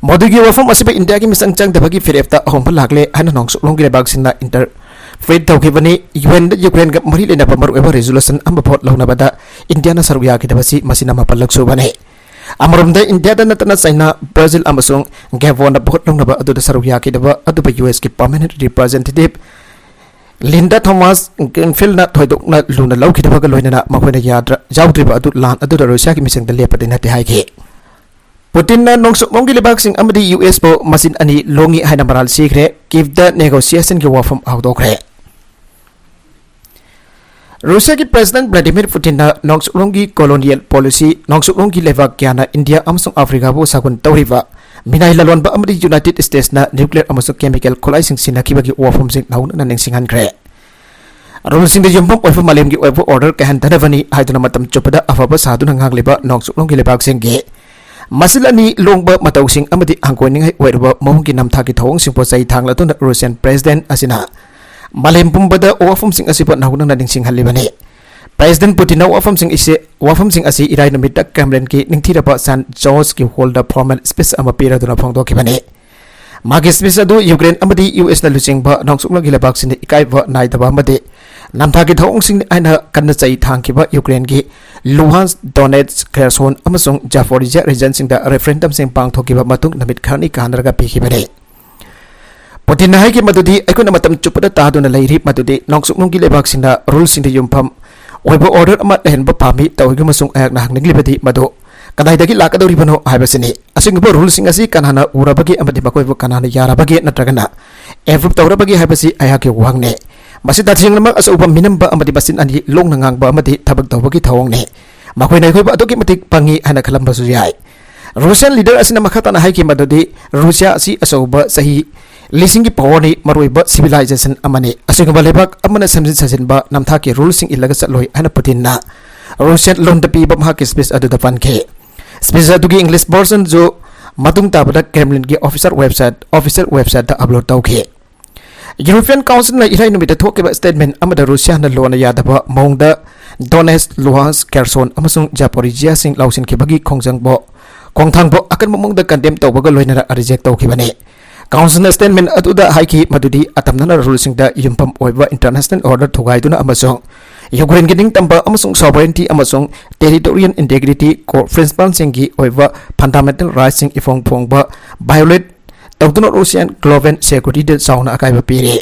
ꯃꯗꯨꯒꯤ ꯋꯥꯐꯝ ꯑꯁꯤꯕꯨ ꯏꯟꯗꯤꯌꯥꯒꯤ ꯃꯤꯆꯪ ꯆꯪꯗꯕꯒꯤ ꯐꯤꯔꯦꯞꯇ ꯑꯍꯣꯡꯕ ꯂꯥꯛꯂꯦ ꯍꯥꯏꯅ ꯅꯣꯡꯆꯨꯞꯂꯣꯝꯒꯤ ꯂꯩꯕꯥꯛꯁꯤꯡꯅ interpret ꯇꯧꯈꯤꯕꯅꯤ꯫ UNꯗ ꯌꯨꯀ꯭ꯔꯦꯟꯒ ꯃꯔꯤ ꯂꯩꯅꯕ ꯃꯔꯨꯑꯣꯏꯕ resolution ꯑꯃ vote ꯂꯧꯅꯕꯗ ꯏꯟꯗꯤꯌꯥꯅ ꯁꯔꯨꯛ ꯌꯥꯈꯤꯗꯕꯁꯤ ꯃꯁꯤꯅ ꯃꯥꯄꯜꯂꯛ ꯁꯨꯕꯅꯤ꯫ ꯑꯃꯔꯣꯝꯗ ꯏꯟꯗꯤꯌꯥꯗ ꯅꯠꯇꯅ ꯆꯩꯅꯥ, ꯕ꯭ꯔꯥꯖꯤꯜ ꯑꯃꯁꯨꯡ ꯒꯦꯕꯣꯟꯗ vote ꯂꯧꯅꯕ ꯑꯗꯨꯗ ꯁꯔꯨꯛ ꯌꯥꯈꯤꯗꯕ ꯑꯗꯨꯕꯨ USꯀꯤ permanent representative ꯂꯤꯟꯗꯥ ꯊꯣꯃꯥꯁ ꯒ꯭ꯔꯤꯟꯐꯤꯜꯗꯅ ꯊꯣꯏꯗꯣꯛꯅ ꯂꯨꯅ ꯂꯧꯈꯤꯗꯕꯒ ꯂꯣꯏꯅꯅ ꯃꯈꯣꯏꯅ ꯌꯥꯗ꯭ꯔ-, ꯌꯥꯎꯗ꯭ꯔꯤꯕ ꯑꯗꯨ ꯂꯥꯟ ꯑꯗꯨꯗ ꯔꯨꯁꯤꯌꯥꯒꯤ ꯃꯤꯆꯪꯗ ꯂꯦꯞꯄꯗꯤ ꯅꯠꯇꯦ ꯍꯥꯏꯈꯤ꯫ ꯄꯨꯇꯤꯟꯅ ꯅꯣꯡꯆꯨꯞꯂꯣꯝꯒꯤ ꯂꯩꯕꯥꯛꯁꯤꯡ ꯑꯃꯗꯤ ꯌꯨ ꯑꯦꯁꯄꯨ ꯃꯆꯤꯟ ꯑꯅꯤ ꯂꯣꯡꯉꯤ ꯍꯥꯏꯅ ꯃꯔꯥꯜ ꯁꯤꯈ꯭ꯔꯦ꯫ ꯀꯤꯚꯇ ꯅꯦꯒꯣꯁꯤꯌꯦꯁꯟꯒꯤ ꯋꯥꯐꯝ ꯍꯧꯗꯣꯛꯈ꯭ꯔꯦ꯫ ꯔꯨꯁꯤꯌꯥꯒꯤ ꯄ꯭ꯔꯦꯁꯤꯗꯦꯟꯠ ꯚ꯭ꯂꯥꯗꯤꯃꯤꯔ ꯄꯨꯇꯤꯟꯅ ꯅꯣꯡꯆꯨꯞꯂꯣꯝꯒꯤ ꯀꯣꯂꯣꯅꯤꯌꯦꯜ ꯄꯣꯂꯤꯁꯤ, ꯅꯣꯡꯆꯨꯞꯂꯣꯝꯒꯤ ꯂꯩꯕꯥꯛ ꯀꯌꯥꯅ ꯏꯟꯗꯤꯌꯥ ꯑꯃꯁꯨꯡ ꯑꯥꯐ꯭ꯔꯤꯀꯥꯕꯨ ꯁꯥꯒꯨꯟ ꯇꯧꯔꯤꯕ ꯃꯤꯅꯥꯏ ꯂꯂꯣꯟꯕ ꯑꯃꯗꯤ ꯌꯨꯅꯥꯏꯇꯦꯗ ꯁ꯭ꯇꯦꯠꯁꯅ ꯅ꯭ꯌꯨꯀ꯭ꯂꯤꯌꯔ ꯑꯃꯁꯨꯡ ꯀꯦꯃꯤꯀꯦꯜ ꯈꯨꯠꯂꯥꯏꯁꯤꯡ ꯁꯤꯖꯤꯟꯅꯈꯤꯕꯒꯤ ꯋꯥꯐꯝꯁꯤꯡ ꯅꯧꯍꯧꯅꯅ ꯅꯤꯡꯁꯤꯡꯍꯟꯈ꯭ꯔꯦ꯫ ꯔꯨꯜꯁꯤꯡꯗ ꯌꯨꯝꯐꯝ ꯑꯣꯏꯕ ꯃꯥꯂꯦꯝꯒꯤ ꯑꯣꯏꯕ ꯑꯣꯔꯗꯔ ꯀꯥꯏꯍꯟꯗꯅꯕꯅꯤ ꯍꯥꯏꯗꯨꯅ ꯃꯇꯝ ꯆꯨꯞꯄꯗ ꯑꯐꯕ ꯁꯥꯗꯨꯅ ꯉꯥꯡꯂꯤꯕ ꯅꯣꯡꯆꯨꯞꯂꯣꯝꯒꯤ ꯂꯩꯕꯥꯛꯁꯤꯡꯒꯤ ꯃꯆꯤꯟ ꯑꯅꯤ ꯂꯣꯡꯕ ꯃꯇꯧꯁꯤꯡ ꯑꯃꯗꯤ ꯍꯪꯒꯣꯏꯅꯤꯡꯉꯥꯏ ꯑꯣꯏꯔꯕ ꯃꯑꯣꯡꯒꯤ ꯅꯝꯊꯥꯛꯀꯤ ꯊꯧꯑꯣꯡꯁꯤꯡꯕꯨ ꯆꯩ ꯊꯥꯡꯂꯗꯨꯅ ꯔꯨꯁꯤꯌꯥꯟ ꯄ꯭ꯔꯦꯁꯤꯗꯦꯟꯠ ꯑꯁꯤꯅ ꯃꯥꯂꯦꯝ ꯄꯨꯝꯕꯗ ꯋꯥꯐꯝꯁꯤꯡ ꯑꯁꯤꯕꯨ ꯅꯧꯍꯧꯅꯅ ꯅꯤꯡꯁꯤꯡꯍꯜꯂꯤꯕꯅꯤ꯫ ꯄ꯭ꯔꯦꯁꯤꯗꯦꯟꯠ ꯄꯨꯇꯤꯟꯅ ꯋꯥꯐꯝꯁꯤꯡ ꯑꯁꯤ, ꯋꯥꯐꯝꯁꯤꯡ ꯑꯁꯤ ꯏꯔꯥꯏ ꯅꯨꯃꯤꯠꯇ ꯀ꯭ꯔꯦꯝꯂꯤꯟꯒꯤ ꯅꯤꯡꯊꯤꯔꯕ ꯁꯦꯟꯠ ꯖꯣꯔꯖꯀꯤ ꯍꯣꯜꯗ ꯐꯣꯔꯃꯦꯜ ꯁ꯭ꯄꯤꯆ ꯑꯃ ꯄꯤꯔꯗꯨꯅ ꯐꯣꯡꯗꯣꯛꯈꯤꯕꯅꯤ꯫ ꯃꯥꯒꯤ ꯁ꯭ꯄꯤꯆ ꯑꯗꯨ ꯌꯨꯀ꯭ꯔꯦꯟ ꯑꯃꯗꯤ ꯌꯨ ꯑꯦꯁꯅ ꯂꯨꯆꯤꯡꯕ ꯅꯣꯡꯆꯨꯞꯂꯣꯝꯒꯤ ꯂꯩꯕꯥꯛꯁꯤꯡꯅ ꯏꯀꯥꯏꯕ ꯅꯥꯏꯗꯕ ꯑꯃꯗꯤ ꯅꯝꯊꯥꯛꯀꯤ ꯊꯧꯑꯣꯡꯁꯤꯡ ꯍꯥꯏꯅ ꯀꯟꯅ ꯆꯩ ꯊꯥꯡꯈꯤꯕ ꯌꯨꯀ꯭ꯔꯦꯟꯒꯤ ꯂꯨꯍꯥꯟꯁ, ꯗꯣꯅꯦꯠꯁ, ꯈꯦꯔꯁꯣꯟ ꯑꯃꯁꯨꯡ ꯖꯥꯄꯣꯔꯤꯖꯤꯌꯥ ꯔꯤꯖꯟꯁꯤꯡꯗ ꯔꯦꯐꯔꯦꯟꯗꯝꯁꯤꯡ ꯄꯥꯡꯊꯣꯛꯈꯤꯕ ꯃꯇꯨꯡ ꯅꯨꯃꯤꯠ ꯈꯔꯅꯤ ꯀꯥꯟꯅꯔꯒ ꯄꯤꯈꯤꯕꯅꯤ꯫ ꯄꯨꯇꯤꯟꯅ ꯍꯥꯏꯈꯤ ꯃꯗꯨꯗꯤ ꯑꯩꯈꯣꯏꯅ ꯃꯇꯝ ꯆꯨꯞꯄꯗ ꯇꯥꯗꯨꯅ ꯂꯩꯔꯤ ꯃꯗꯨꯗꯤ ꯅꯣꯡꯆꯨꯞꯂꯣꯝꯒꯤ ꯂꯩꯕꯥꯛꯁꯤꯡꯅ ꯔꯨꯜꯁꯤꯡꯗ ꯌꯨꯝꯐꯝ ꯑꯣꯏꯕ ꯑꯣꯔꯗꯔ ꯑꯃ ꯂꯩꯍꯟꯕ ꯄꯥꯝꯃꯤ, ꯇꯧꯏꯒꯨꯝꯕꯁꯨꯡ ꯑꯩꯍꯥꯛꯅ ꯍꯪꯅꯤꯡꯂꯤꯕꯗꯤ ꯃꯗꯨ ꯀꯗꯥꯏꯗꯒꯤ ꯂꯥꯛꯀꯗꯧꯔꯤꯕꯅꯣ ꯍꯥꯏꯕꯁꯤꯅꯤ꯫ ꯑꯁꯤꯒꯨꯝꯕ ꯔꯨꯜꯁꯤꯡ ꯑꯁꯤ ꯀꯅꯥꯅ ꯎꯔꯕꯒꯦ ꯑꯃꯗꯤ ꯃꯈꯣꯏꯕꯨ ꯀꯅꯥꯅ ꯌꯥꯔꯕꯒꯦ ꯅꯠꯇ꯭ꯔꯒꯅ ꯑꯦꯄ꯭ꯔꯨꯞ ꯇꯧꯔꯕꯒꯦ ꯍꯥꯏꯕꯁꯤ ꯑꯩꯍꯥꯛꯀꯤ ꯋꯥꯍꯪꯅꯤ꯫ ꯃꯁꯤ ꯇꯁꯦꯡꯅꯃꯛ ꯑꯆꯧꯕ ꯃꯤꯅꯝꯕ ꯑꯃꯗꯤ ꯃꯆꯤꯟ ꯑꯅꯤ ꯂꯣꯡꯅ ꯉꯥꯡꯕ ꯑꯃꯗꯤ ꯊꯕꯛ ꯇꯧꯕꯒꯤ ꯊꯧꯑꯣꯡꯅꯤ꯫ ꯃꯈꯣꯏꯅ ꯑꯩꯈꯣꯏꯕꯨ ꯑꯗꯨꯛꯀꯤ ꯃꯇꯤꯛ ꯄꯪꯉꯤ ꯍꯥꯏꯅ ꯈꯜꯂꯝꯕꯁꯨ ꯌꯥꯏ꯫ ꯔꯨꯁꯤꯌꯥꯟ ꯂꯤꯗꯔ ꯑꯁꯤꯅ ꯃꯈꯥ ꯇꯥꯅ ꯍꯥꯏꯈꯤ ꯃꯗꯨꯗꯤ ꯔꯨꯁꯤꯌꯥ ꯑꯁꯤ ꯑꯆꯧꯕ ꯆꯍꯤ ꯂꯤꯁꯤꯡꯒꯤ ꯄꯥꯋꯔꯅꯤ, ꯃꯔꯨꯑꯣꯏꯕ ꯁꯤꯚꯤꯂꯥꯏꯖꯦꯁꯟ ꯑꯃꯅꯤ꯫ ꯑꯁꯤꯒꯨꯝꯕ ꯂꯩꯕꯥꯛ ꯑꯃꯅ ꯁꯦꯝꯖꯤꯟ ꯁꯥꯖꯤꯟꯕ ꯅꯝꯊꯥꯛꯀꯤ ꯔꯨꯜꯁꯤꯡ ꯏꯜꯂꯒ ꯆꯠꯂꯣꯏ ꯍꯥꯏꯅ ꯄꯨꯇꯤꯟꯅ ꯔꯨꯁꯤꯌꯥꯟ ꯂꯣꯟꯗ ꯄꯤꯕ ꯃꯍꯥꯛꯀꯤ ꯁ꯭ꯄꯤꯆ ꯑꯗꯨꯗ ꯄꯟꯈꯤ꯫ ꯁ꯭ꯄꯤꯆ ꯑꯗꯨꯒꯤ ꯏꯪꯂꯤꯁ ꯚꯔꯖꯟꯁꯨ ꯃꯇꯨꯡ ꯇꯥꯕꯗ ꯀ꯭ꯔꯦꯝꯂꯤꯟꯒꯤ ꯑꯣꯐꯤꯁꯤꯌꯦꯜ ꯋꯦꯕꯁꯥꯏꯠ, ꯑꯣꯐꯤꯁꯤꯌꯦꯜ ꯋꯦꯕꯁꯥꯏꯠꯇ ꯑꯞꯂꯣꯗ ꯇꯧꯈꯤ꯫ ꯌꯨꯔꯣꯄꯤꯌꯟ ꯀꯥꯎꯟꯁꯤꯜꯅ ꯏꯔꯥꯏ ꯅꯨꯃꯤꯠꯇ ꯊꯣꯛꯈꯤꯕ ꯁ꯭ꯇꯦꯠꯃꯦꯟꯠ ꯑꯃꯗ ꯔꯨꯁꯤꯌꯥꯅ ꯂꯣꯟꯅ ꯌꯥꯗꯕ ꯃꯑꯣꯡꯗ ꯗꯣꯅꯦꯠꯁ, ꯂꯨꯍꯥꯟꯁ, ꯈꯦꯔꯁꯣꯟ ꯑꯃꯁꯨꯡ ꯖꯥꯄꯣꯔꯤꯖꯤꯌꯥꯁꯤꯡ ꯂꯧꯁꯤꯟꯈꯤꯕꯒꯤ ꯈꯣꯡꯖꯪꯕꯨ, ꯈꯣꯡꯊꯥꯡꯕꯨ ꯑꯀꯟꯕ ꯃꯑꯣꯡꯗ ꯀꯟꯗꯦꯝ ꯇꯧꯕꯒ ꯂꯣꯏꯅꯅ ꯔꯤꯖꯦꯛ ꯇꯧꯈꯤꯕꯅꯤ꯫ ꯀꯥꯎꯟꯁꯤꯜꯅ ꯁ꯭ꯇꯦꯠꯃꯦꯟꯠ ꯑꯗꯨꯗ ꯍꯥꯏꯈꯤ ꯃꯗꯨꯗꯤ ꯑꯇꯝꯅꯅ ꯔꯨꯜꯁꯤꯡꯗ ꯌꯨꯝꯐꯝ ꯑꯣꯏꯕ ꯏꯟꯇꯔꯅꯦꯁꯅꯦꯜ ꯑꯣꯔꯗꯔ ꯊꯨꯒꯥꯏꯗꯨꯅ ꯑꯃꯁꯨꯡ ꯌꯨꯀ꯭ꯔꯦꯟꯒꯤ ꯅꯤꯡꯇꯝꯕ ꯑꯃꯁꯨꯡ ꯁꯣꯚꯔꯦꯟꯇꯤ ꯑꯃꯁꯨꯡ ꯇꯦꯔꯤꯇꯣꯔꯤꯌꯦꯜ ꯏꯟꯇꯦꯒ꯭ꯔꯤꯇꯤ ꯀꯣꯔ ꯄ꯭ꯔꯤꯟꯁꯤꯄꯜꯁꯤꯡꯒꯤ ꯑꯣꯏꯕ ꯐꯟꯗꯥꯃꯦꯟꯇꯦꯜ ꯔꯥꯏꯠꯁꯤꯡ ꯏꯐꯣꯡ ꯐꯣꯡꯕ ꯚꯥꯏꯑꯣꯂꯦꯠ ꯇꯧꯗꯨꯅ ꯔꯨꯁꯤꯌꯥꯟ ꯒ꯭ꯂꯣꯕꯦꯜ ꯁꯦꯀ꯭ꯌꯨꯔꯤꯇꯤꯗ ꯆꯥꯎꯅ ꯑꯀꯥꯏꯕ ꯄꯤꯔꯤ꯫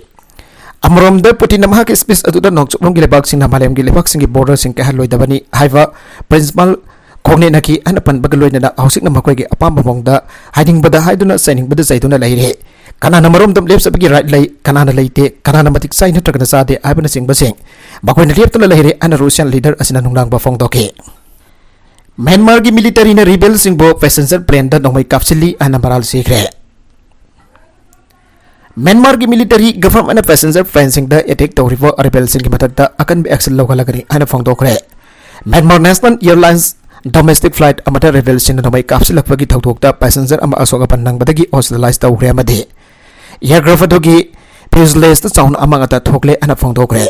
ꯑꯃꯔꯣꯝꯗ ꯄꯨꯇꯤꯟꯅ ꯃꯍꯥꯛꯀꯤ speech ꯑꯗꯨꯗ ꯅꯣꯡꯆꯨꯞꯂꯣꯝꯒꯤ ꯂꯩꯕꯥꯛꯁꯤꯡꯅ ꯃꯥꯂꯦꯝꯒꯤ ꯂꯩꯕꯥꯛꯁꯤꯡꯒꯤ borderꯁꯤꯡ ꯀꯥꯏꯍꯜꯂꯣꯏꯗꯕꯅꯤ ꯍꯥꯏꯕ principle ꯈꯣꯡꯅꯦꯠꯅꯈꯤ ꯍꯥꯏꯅ ꯄꯟꯕꯒ ꯂꯣꯏꯅꯅ ꯍꯧꯖꯤꯛꯅ ꯃꯈꯣꯏꯒꯤ ꯑꯄꯥꯝꯕ ꯃꯑꯣꯡꯗ ꯍꯥꯏꯅꯤꯡꯕꯗ ꯍꯥꯏꯗꯨꯅ ꯆꯩꯅꯤꯡꯕꯗ ꯆꯩꯗꯨꯅ ꯂꯩꯔꯦ꯫ ꯀꯅꯥꯅ ꯃꯔꯣꯝꯗꯣꯝ ꯂꯦꯞꯆꯕꯒꯤ right ꯂꯩ, ꯀꯅꯥꯅ ꯂꯩꯇꯦ, ꯀꯅꯥꯅ ꯃꯇꯤꯛ ꯆꯥꯏ ꯅꯠꯇ꯭ꯔꯒꯅ ꯆꯥꯗꯦ ꯍꯥꯏꯕꯅꯆꯤꯡꯕꯁꯤꯡ ꯃꯈꯣꯏꯅ ꯂꯦꯞꯇꯨꯅ ꯂꯩꯔꯦ ꯍꯥꯏꯅ Russian leader ꯑꯁꯤꯅ ꯅꯨꯡꯅꯥꯡꯕ ꯐꯣꯡꯗꯣꯛꯈꯤ꯫ ꯃ꯭ꯌꯥꯟꯃꯥꯔꯒꯤ militaryꯅ rebelꯁꯤꯡꯕꯨ passenger planeꯗ ꯅꯣꯡꯃꯩ ꯀꯥꯞꯁꯤꯜꯂꯤ ꯍꯥꯏꯅ ꯃꯔꯥꯜ ꯁꯤꯈ꯭ꯔꯦ꯫ ꯃ꯭ꯌꯥꯟꯃꯥꯔꯒꯤ military governmentꯅ passenger planeꯁꯤꯡꯗ attack ꯇꯧꯔꯤꯕ rebelꯁꯤꯡꯒꯤ ꯃꯊꯛꯇ ꯑꯀꯟꯕ action ꯂꯧꯈꯠꯂꯒꯅꯤ ꯍꯥꯏꯅ ꯐꯣꯡꯗꯣꯛꯈ꯭ꯔꯦ꯫ Myanmar National Airlines domestic flight ꯑꯃꯗ rebelꯁꯤꯡꯅ ꯅꯣꯡꯃꯩ ꯀꯥꯞꯁꯤꯜꯂꯛꯄꯒꯤ ꯊꯧꯗꯣꯛꯇ passenger ꯑꯃ ꯑꯁꯣꯛ ꯑꯄꯟ ꯅꯪꯕꯗꯒꯤ hospitalize ꯇꯧꯈ꯭ꯔꯦ ꯑꯃꯗꯤ aircraft ꯑꯗꯨꯒꯤ fuselageꯇ ꯆꯥꯎꯅ ꯑꯃꯥꯡ ꯑꯇꯥ ꯊꯣꯛꯂꯦ ꯍꯥꯏꯅ ꯐꯣꯡꯗꯣꯛꯈ꯭ꯔꯦ꯫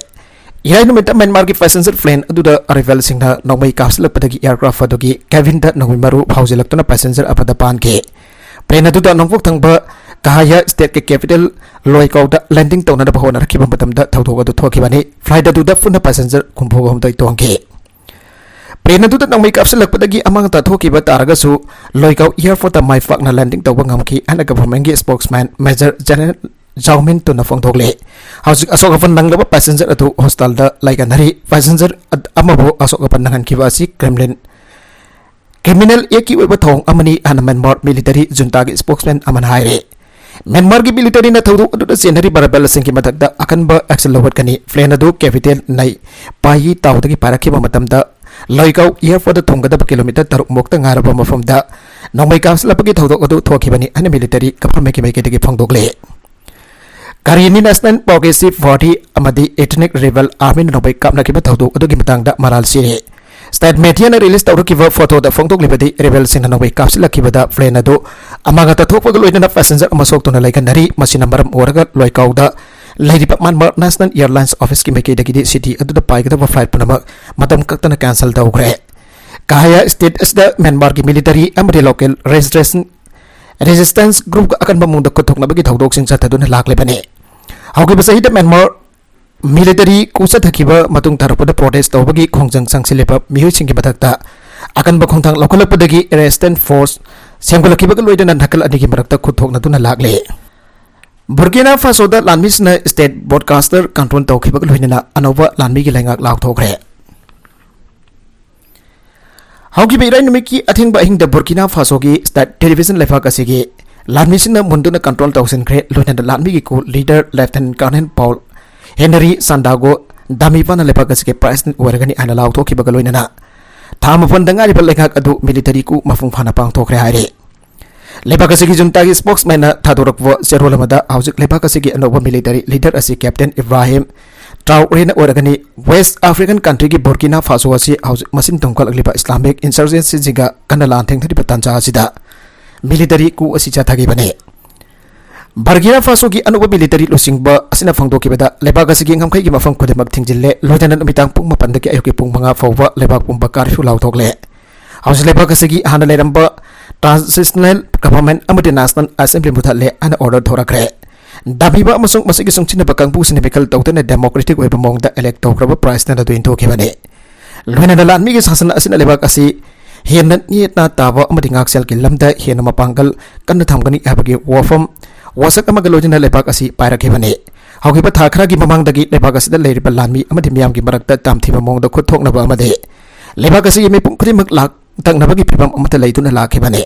ꯏꯔꯥꯏ ꯅꯨꯃꯤꯠꯇ ꯃ꯭ꯌꯥꯟꯃꯥꯔꯒꯤ passenger plane ꯑꯗꯨꯗ rebelꯁꯤꯡꯅ ꯅꯣꯡꯃꯩ ꯀꯥꯞꯁꯤꯜꯂꯛꯄꯗꯒꯤ aircraft ꯑꯗꯨꯒꯤ cabinꯗ ꯅꯣꯡꯃꯩ ꯃꯔꯨ ꯐꯥꯎꯖꯤꯜꯂꯛꯇꯨꯅ passenger ꯑꯃꯗ ꯄꯥꯟꯈꯤ꯫ Plane ꯑꯗꯨꯗ ꯅꯣꯡꯄꯣꯛ ꯊꯪꯕ ꯀꯍꯥꯌꯥ stateꯀꯤ capital ꯂꯣꯏꯀꯥꯎꯗ landing ꯇꯧꯅꯅꯕ ꯍꯣꯠꯅꯔꯛꯈꯤꯕ ꯃꯇꯝꯗ ꯊꯧꯗꯣꯛ ꯑꯗꯨ ꯊꯣꯛꯈꯤꯕꯅꯤ꯫ Flight ꯑꯗꯨꯗ ꯄꯨꯟꯅ passenger ꯍꯨꯝꯐꯨ ꯍꯨꯝꯗꯣꯏ ꯇꯣꯡꯈꯤ꯫ Plane ꯑꯗꯨꯗ ꯅꯣꯡꯃꯩ ꯀꯥꯞꯁꯤꯜꯂꯛꯄꯗꯒꯤ ꯑꯃꯥꯡ ꯑꯇꯥ ꯊꯣꯛꯈꯤꯕ ꯇꯥꯔꯒꯁꯨ, ꯂꯣꯏꯀꯥꯎ airportꯇ ꯃꯥꯏ ꯄꯥꯛꯅ landing ꯇꯧꯕ ꯉꯝꯈꯤ ꯍꯥꯏꯅ governmentꯀꯤ spokesman Major General ꯖꯥꯎ ꯃꯤꯟ ꯇꯨꯅ ꯐꯣꯡꯗꯣꯛꯂꯦ꯫ ꯍꯧꯖꯤꯛ ꯑꯁꯣꯛ ꯑꯄꯟ ꯅꯪꯂꯕ passenger ꯑꯗꯨ hospitalꯗ ꯂꯩꯒꯟꯅꯔꯤ꯫ Passenger ꯑꯠ-, ꯑꯃꯕꯨ ꯑꯁꯣꯛ ꯑꯄꯟ ꯅꯪꯍꯟꯈꯤꯕ ꯑꯁꯤ Kremlin criminal actꯀꯤ ꯑꯣꯏꯕ ꯊꯧꯑꯣꯡ ꯑꯃꯅꯤ ꯍꯥꯏꯅ ꯃ꯭ꯌꯥꯟꯃꯥꯔ military juntaꯒꯤ spokesman ꯑꯃꯅ ꯍꯥꯏꯔꯦ꯫ ꯃ꯭ꯌꯥꯟꯃꯥꯔꯒꯤ militaryꯅ ꯊꯧꯗꯣꯛ ꯑꯗꯨꯗ ꯆꯦꯟꯅꯔꯤꯕ rebelꯁꯤꯡꯒꯤ ꯃꯊꯛꯇ ꯑꯀꯟꯕ action ꯂꯧꯈꯠꯀꯅꯤ꯫ Plane ꯑꯗꯨ capital ꯅꯩ ꯄꯥꯌꯤ ꯇꯥꯎꯗꯒꯤ ꯄꯥꯏꯔꯛꯈꯤꯕ ꯃꯇꯝꯗ, ꯂꯣꯏꯀꯥꯎ airportꯇ ꯊꯨꯡꯒꯗꯕ kilometre ꯇꯔꯨꯛ ꯃꯨꯛꯇ ꯉꯥꯏꯔꯕ ꯃꯐꯝꯗ ꯅꯣꯡꯃꯩ ꯀꯥꯞꯁꯤꯜꯂꯛꯄꯒꯤ ꯊꯧꯗꯣꯛ ꯑꯗꯨ ꯊꯣꯛꯈꯤꯕꯅꯤ ꯍꯥꯏꯅ military governmentꯀꯤ ꯃꯥꯏꯀꯩꯗꯒꯤ ꯐꯣꯡꯗꯣꯛꯂꯦ꯫ Karenni National Progressive Party ꯑꯃꯗꯤ ethnic rebel armyꯅ ꯅꯣꯡꯃꯩ ꯀꯥꯞꯅꯈꯤꯕ ꯊꯧꯗꯣꯛ ꯑꯗꯨꯒꯤ ꯃꯇꯥꯡꯗ ꯃꯔꯥꯜ ꯁꯤꯔꯦ꯫ State mediaꯅ release ꯇꯧꯔꯛꯈꯤꯕ photoꯗ ꯐꯣꯡꯗꯣꯛꯂꯤꯕꯗꯤ, rebelꯁꯤꯡꯅ ꯅꯣꯡꯃꯩ ꯀꯥꯞꯁꯤꯜꯂꯛꯈꯤꯕꯗ plane ꯑꯗꯨ ꯑꯃꯥꯡ ꯑꯇꯥ ꯊꯣꯛꯄꯒ ꯂꯣꯏꯅꯅ passenger ꯑꯃ ꯁꯣꯛꯇꯨꯅ ꯂꯩꯒꯟꯅꯔꯤ꯫ ꯃꯁꯤꯅ ꯃꯔꯝ ꯑꯣꯏꯔꯒ ꯂꯣꯏꯀꯥꯎꯗ ꯂꯩꯔꯤꯕ Myanmar National Airlines officeꯀꯤ ꯃꯥꯏꯀꯩꯗꯒꯤꯗꯤ city ꯑꯗꯨꯗ ꯄꯥꯏꯒꯗꯕ flight ꯄꯨꯝꯅꯃꯛ ꯃꯇꯝ ꯀꯛꯇꯅ cancel ꯇꯧꯈ꯭ꯔꯦ꯫ ꯀꯍꯥꯌꯥ state ꯑꯁꯤꯗ ꯃ꯭ꯌꯥꯟꯃꯥꯔꯒꯤ military ꯑꯃꯗꯤ local resistance, resistance groupꯀ ꯑꯀꯟꯕ ꯃꯑꯣꯡꯗ ꯈꯨꯠꯊꯣꯛꯅꯕꯒꯤ ꯊꯧꯗꯣꯛꯁꯤꯡ ꯆꯠꯊꯗꯨꯅ ꯂꯥꯛꯂꯤꯕꯅꯤ꯫ ꯍꯧꯈꯤꯕ ꯆꯍꯤꯗ ꯃ꯭ꯌꯥꯟꯃꯥꯔ military coup ꯆꯠꯊꯈꯤꯕ ꯃꯇꯨꯡ ꯇꯥꯔꯛꯄꯗ protest ꯇꯧꯕꯒꯤ ꯈꯣꯡꯖꯪ ꯆꯪꯁꯤꯜꯂꯤꯕ ꯃꯤꯑꯣꯏꯁꯤꯡꯒꯤ ꯃꯊꯛꯇ ꯑꯀꯟꯕ ꯈꯣꯡꯊꯥꯡ ꯂꯧꯈꯠꯂꯛꯄꯗꯒꯤ resistance force ꯁꯦꯝꯒꯠꯂꯛꯈꯤꯕꯒ ꯂꯣꯏꯅꯅ ꯅꯥꯀꯜ ꯑꯅꯤꯒꯤ ꯃꯔꯛꯇ ꯈꯨꯠꯊꯣꯛꯅꯗꯨꯅ ꯂꯥꯛꯂꯦ꯫ ꯕꯨꯔꯀꯤꯅꯥ ꯐꯥꯁꯣꯗ ꯂꯥꯟꯃꯤꯁꯤꯡꯅ state broadcaster control ꯇꯧꯈꯤꯕꯒ ꯂꯣꯏꯅꯅ ꯑꯅꯧꯕ ꯂꯥꯟꯃꯤꯒꯤ ꯂꯩꯉꯥꯛ ꯂꯥꯎꯊꯣꯛꯈ꯭ꯔꯦ꯫ ꯍꯧꯈꯤꯕ ꯏꯔꯥꯏ ꯅꯨꯃꯤꯠꯀꯤ ꯑꯊꯦꯡꯕ ꯑꯍꯤꯡꯗ ꯕꯨꯔꯀꯤꯅꯥ ꯐꯥꯁꯣꯒꯤ state television ꯂꯩꯕꯥꯛ ꯑꯁꯤꯒꯤ ꯂꯥꯟꯃꯤꯁꯤꯡꯅ ꯃꯨꯟꯗꯨꯅ control ꯇꯧꯁꯤꯟꯈ꯭ꯔꯦ꯫ ꯂꯣꯏꯅꯅ ꯂꯥꯟꯃꯤꯒꯤ coup leader Lieutenant Colonel Paul Henri Sandaogo Damiba-ꯅ ꯂꯩꯕꯥꯛ ꯑꯁꯤꯒꯤ president ꯑꯣꯏꯔꯒꯅꯤ ꯍꯥꯏꯅ ꯂꯥꯎꯊꯣꯛꯈꯤꯕꯒ ꯂꯣꯏꯅꯅ ꯊꯥ ꯃꯥꯄꯟꯗ ꯉꯥꯏꯔꯤꯕ ꯂꯩꯉꯥꯛ ꯑꯗꯨ military coup ꯃꯄꯨꯡ ꯐꯥꯅ ꯄꯥꯡꯊꯣꯛꯈ꯭ꯔꯦ ꯍꯥꯏꯔꯦ꯫ ꯂꯩꯕꯥꯛ ꯑꯁꯤꯒꯤ junta-ꯒꯤ spokesman-ꯅ ꯊꯥꯗꯣꯔꯛꯄ ꯆꯦꯔꯣꯜ ꯑꯃꯗ, ꯍꯧꯖꯤꯛ ꯂꯩꯕꯥꯛ ꯑꯁꯤꯒꯤ ꯑꯅꯧꯕ military leader ꯑꯁꯤ Captain Ibrahim Traore-ꯅ ꯑꯣꯏꯔꯒꯅꯤ꯫ West African country-ꯒꯤ ꯕꯨꯔꯀꯤꯅꯥ ꯐꯥꯁꯣ ꯑꯁꯤ ꯍꯧꯖꯤꯛ ꯃꯁꯤꯡ ꯇꯨꯝꯈꯠꯂꯛꯂꯤꯕ Islamic insurgency-ꯁꯤꯡꯒ ꯀꯟꯅ ꯂꯥꯟ ꯊꯦꯡꯅꯔꯤꯕ ꯇꯥꯟꯖꯥ ꯑꯁꯤꯗ military coup ꯑꯁꯤ ꯆꯠꯊꯈꯤꯕꯅꯤ꯫ ꯕꯔꯀꯤꯅꯥ ꯐꯥꯁꯣꯒꯤ ꯑꯅꯧꯕ military ꯂꯨꯆꯤꯡꯕ ꯑꯁꯤꯅ ꯐꯣꯡꯗꯣꯛꯈꯤꯕꯗ, ꯂꯩꯕꯥꯛ ꯑꯁꯤꯒꯤ ꯉꯝꯈꯩꯒꯤ ꯃꯐꯝ ꯈꯨꯗꯤꯡꯃꯛ ꯊꯤꯡꯖꯤꯜꯂꯦ, ꯂꯣꯏꯅꯅ ꯅꯨꯃꯤꯗꯥꯡ ꯄꯨꯡ ꯃꯥꯄꯟꯗꯒꯤ ꯑꯌꯨꯛꯀꯤ ꯄꯨꯡ ꯃꯉꯥ ꯐꯥꯎꯕ ꯂꯩꯕꯥꯛ ꯄꯨꯝꯕ curfew ꯂꯥꯎꯊꯣꯛꯂꯦ꯫ ꯍꯧꯖꯤꯛ ꯂꯩꯕꯥꯛ ꯑꯁꯤꯒꯤ ꯍꯥꯟꯅ ꯂꯩꯔꯝꯕ transitional government ꯑꯃꯗꯤ national assembly ꯃꯨꯊꯠꯂꯦ ꯍꯥꯏꯅ order ꯊꯣꯔꯛꯈ꯭ꯔꯦ꯫ ꯗꯥꯕꯤꯕ ꯑꯃꯁꯨꯡ ꯃꯁꯤꯒꯤ ꯆꯨꯡꯁꯤꯟꯅꯕ ꯀꯥꯡꯕꯨꯁꯤꯡꯅ ꯃꯤꯈꯜ ꯇꯧꯗꯅ democratic ꯑꯣꯏꯕ ꯃꯑꯣꯡꯗ elect ꯇꯧꯈ꯭ꯔꯕ president ꯑꯗꯨ ꯏꯟꯊꯣꯛꯈꯤꯕꯅꯤ꯫ ꯂꯣꯏꯅꯅ ꯂꯥꯟꯃꯤꯒꯤ ꯁꯥꯁꯟ ꯑꯁꯤꯅ ꯂꯩꯕꯥꯛ ꯑꯁꯤ ꯍꯦꯟꯅ ꯅꯦꯅꯥ ꯇꯥꯕ ꯑꯃꯗꯤ ꯉꯥꯛꯁꯦꯜꯒꯤ ꯂꯝꯗ ꯍꯦꯟꯅ ꯃꯄꯥꯡꯒꯜ ꯀꯟꯅ ꯊꯝꯒꯅꯤ ꯍꯥꯏꯕꯒꯤ ꯋꯥꯐꯝ, ꯋꯥꯁꯛ ꯑꯃꯒ ꯂꯣꯏꯅꯅ ꯂꯩꯕꯥꯛ ꯑꯁꯤ ꯄꯥꯏꯔꯛꯈꯤꯕꯅꯤ꯫ ꯍꯧꯈꯤꯕ ꯊꯥ ꯈꯔꯒꯤ ꯃꯃꯥꯡꯗꯒꯤ ꯂꯩꯕꯥꯛ ꯑꯁꯤꯗ ꯂꯩꯔꯤꯕ ꯂꯥꯟꯃꯤ ꯑꯃꯗꯤ ꯃꯤꯌꯥꯝꯒꯤ ꯃꯔꯛꯇ ꯇꯝꯊꯤꯕ ꯃꯑꯣꯡꯗ ꯈꯨꯠ ꯊꯣꯛꯅꯕ ꯑꯃꯗꯤ ꯂꯩꯕꯥꯛ ꯑꯁꯤꯒꯤ ꯃꯤꯄꯨꯝ ꯈꯨꯗꯤꯡꯃꯛ ꯂꯥꯛ ꯇꯛꯅꯕꯒꯤ ꯐꯤꯕꯝ ꯑꯃꯠꯇ ꯂꯩꯗꯨꯅ ꯂꯥꯛꯈꯤꯕꯅꯤ꯫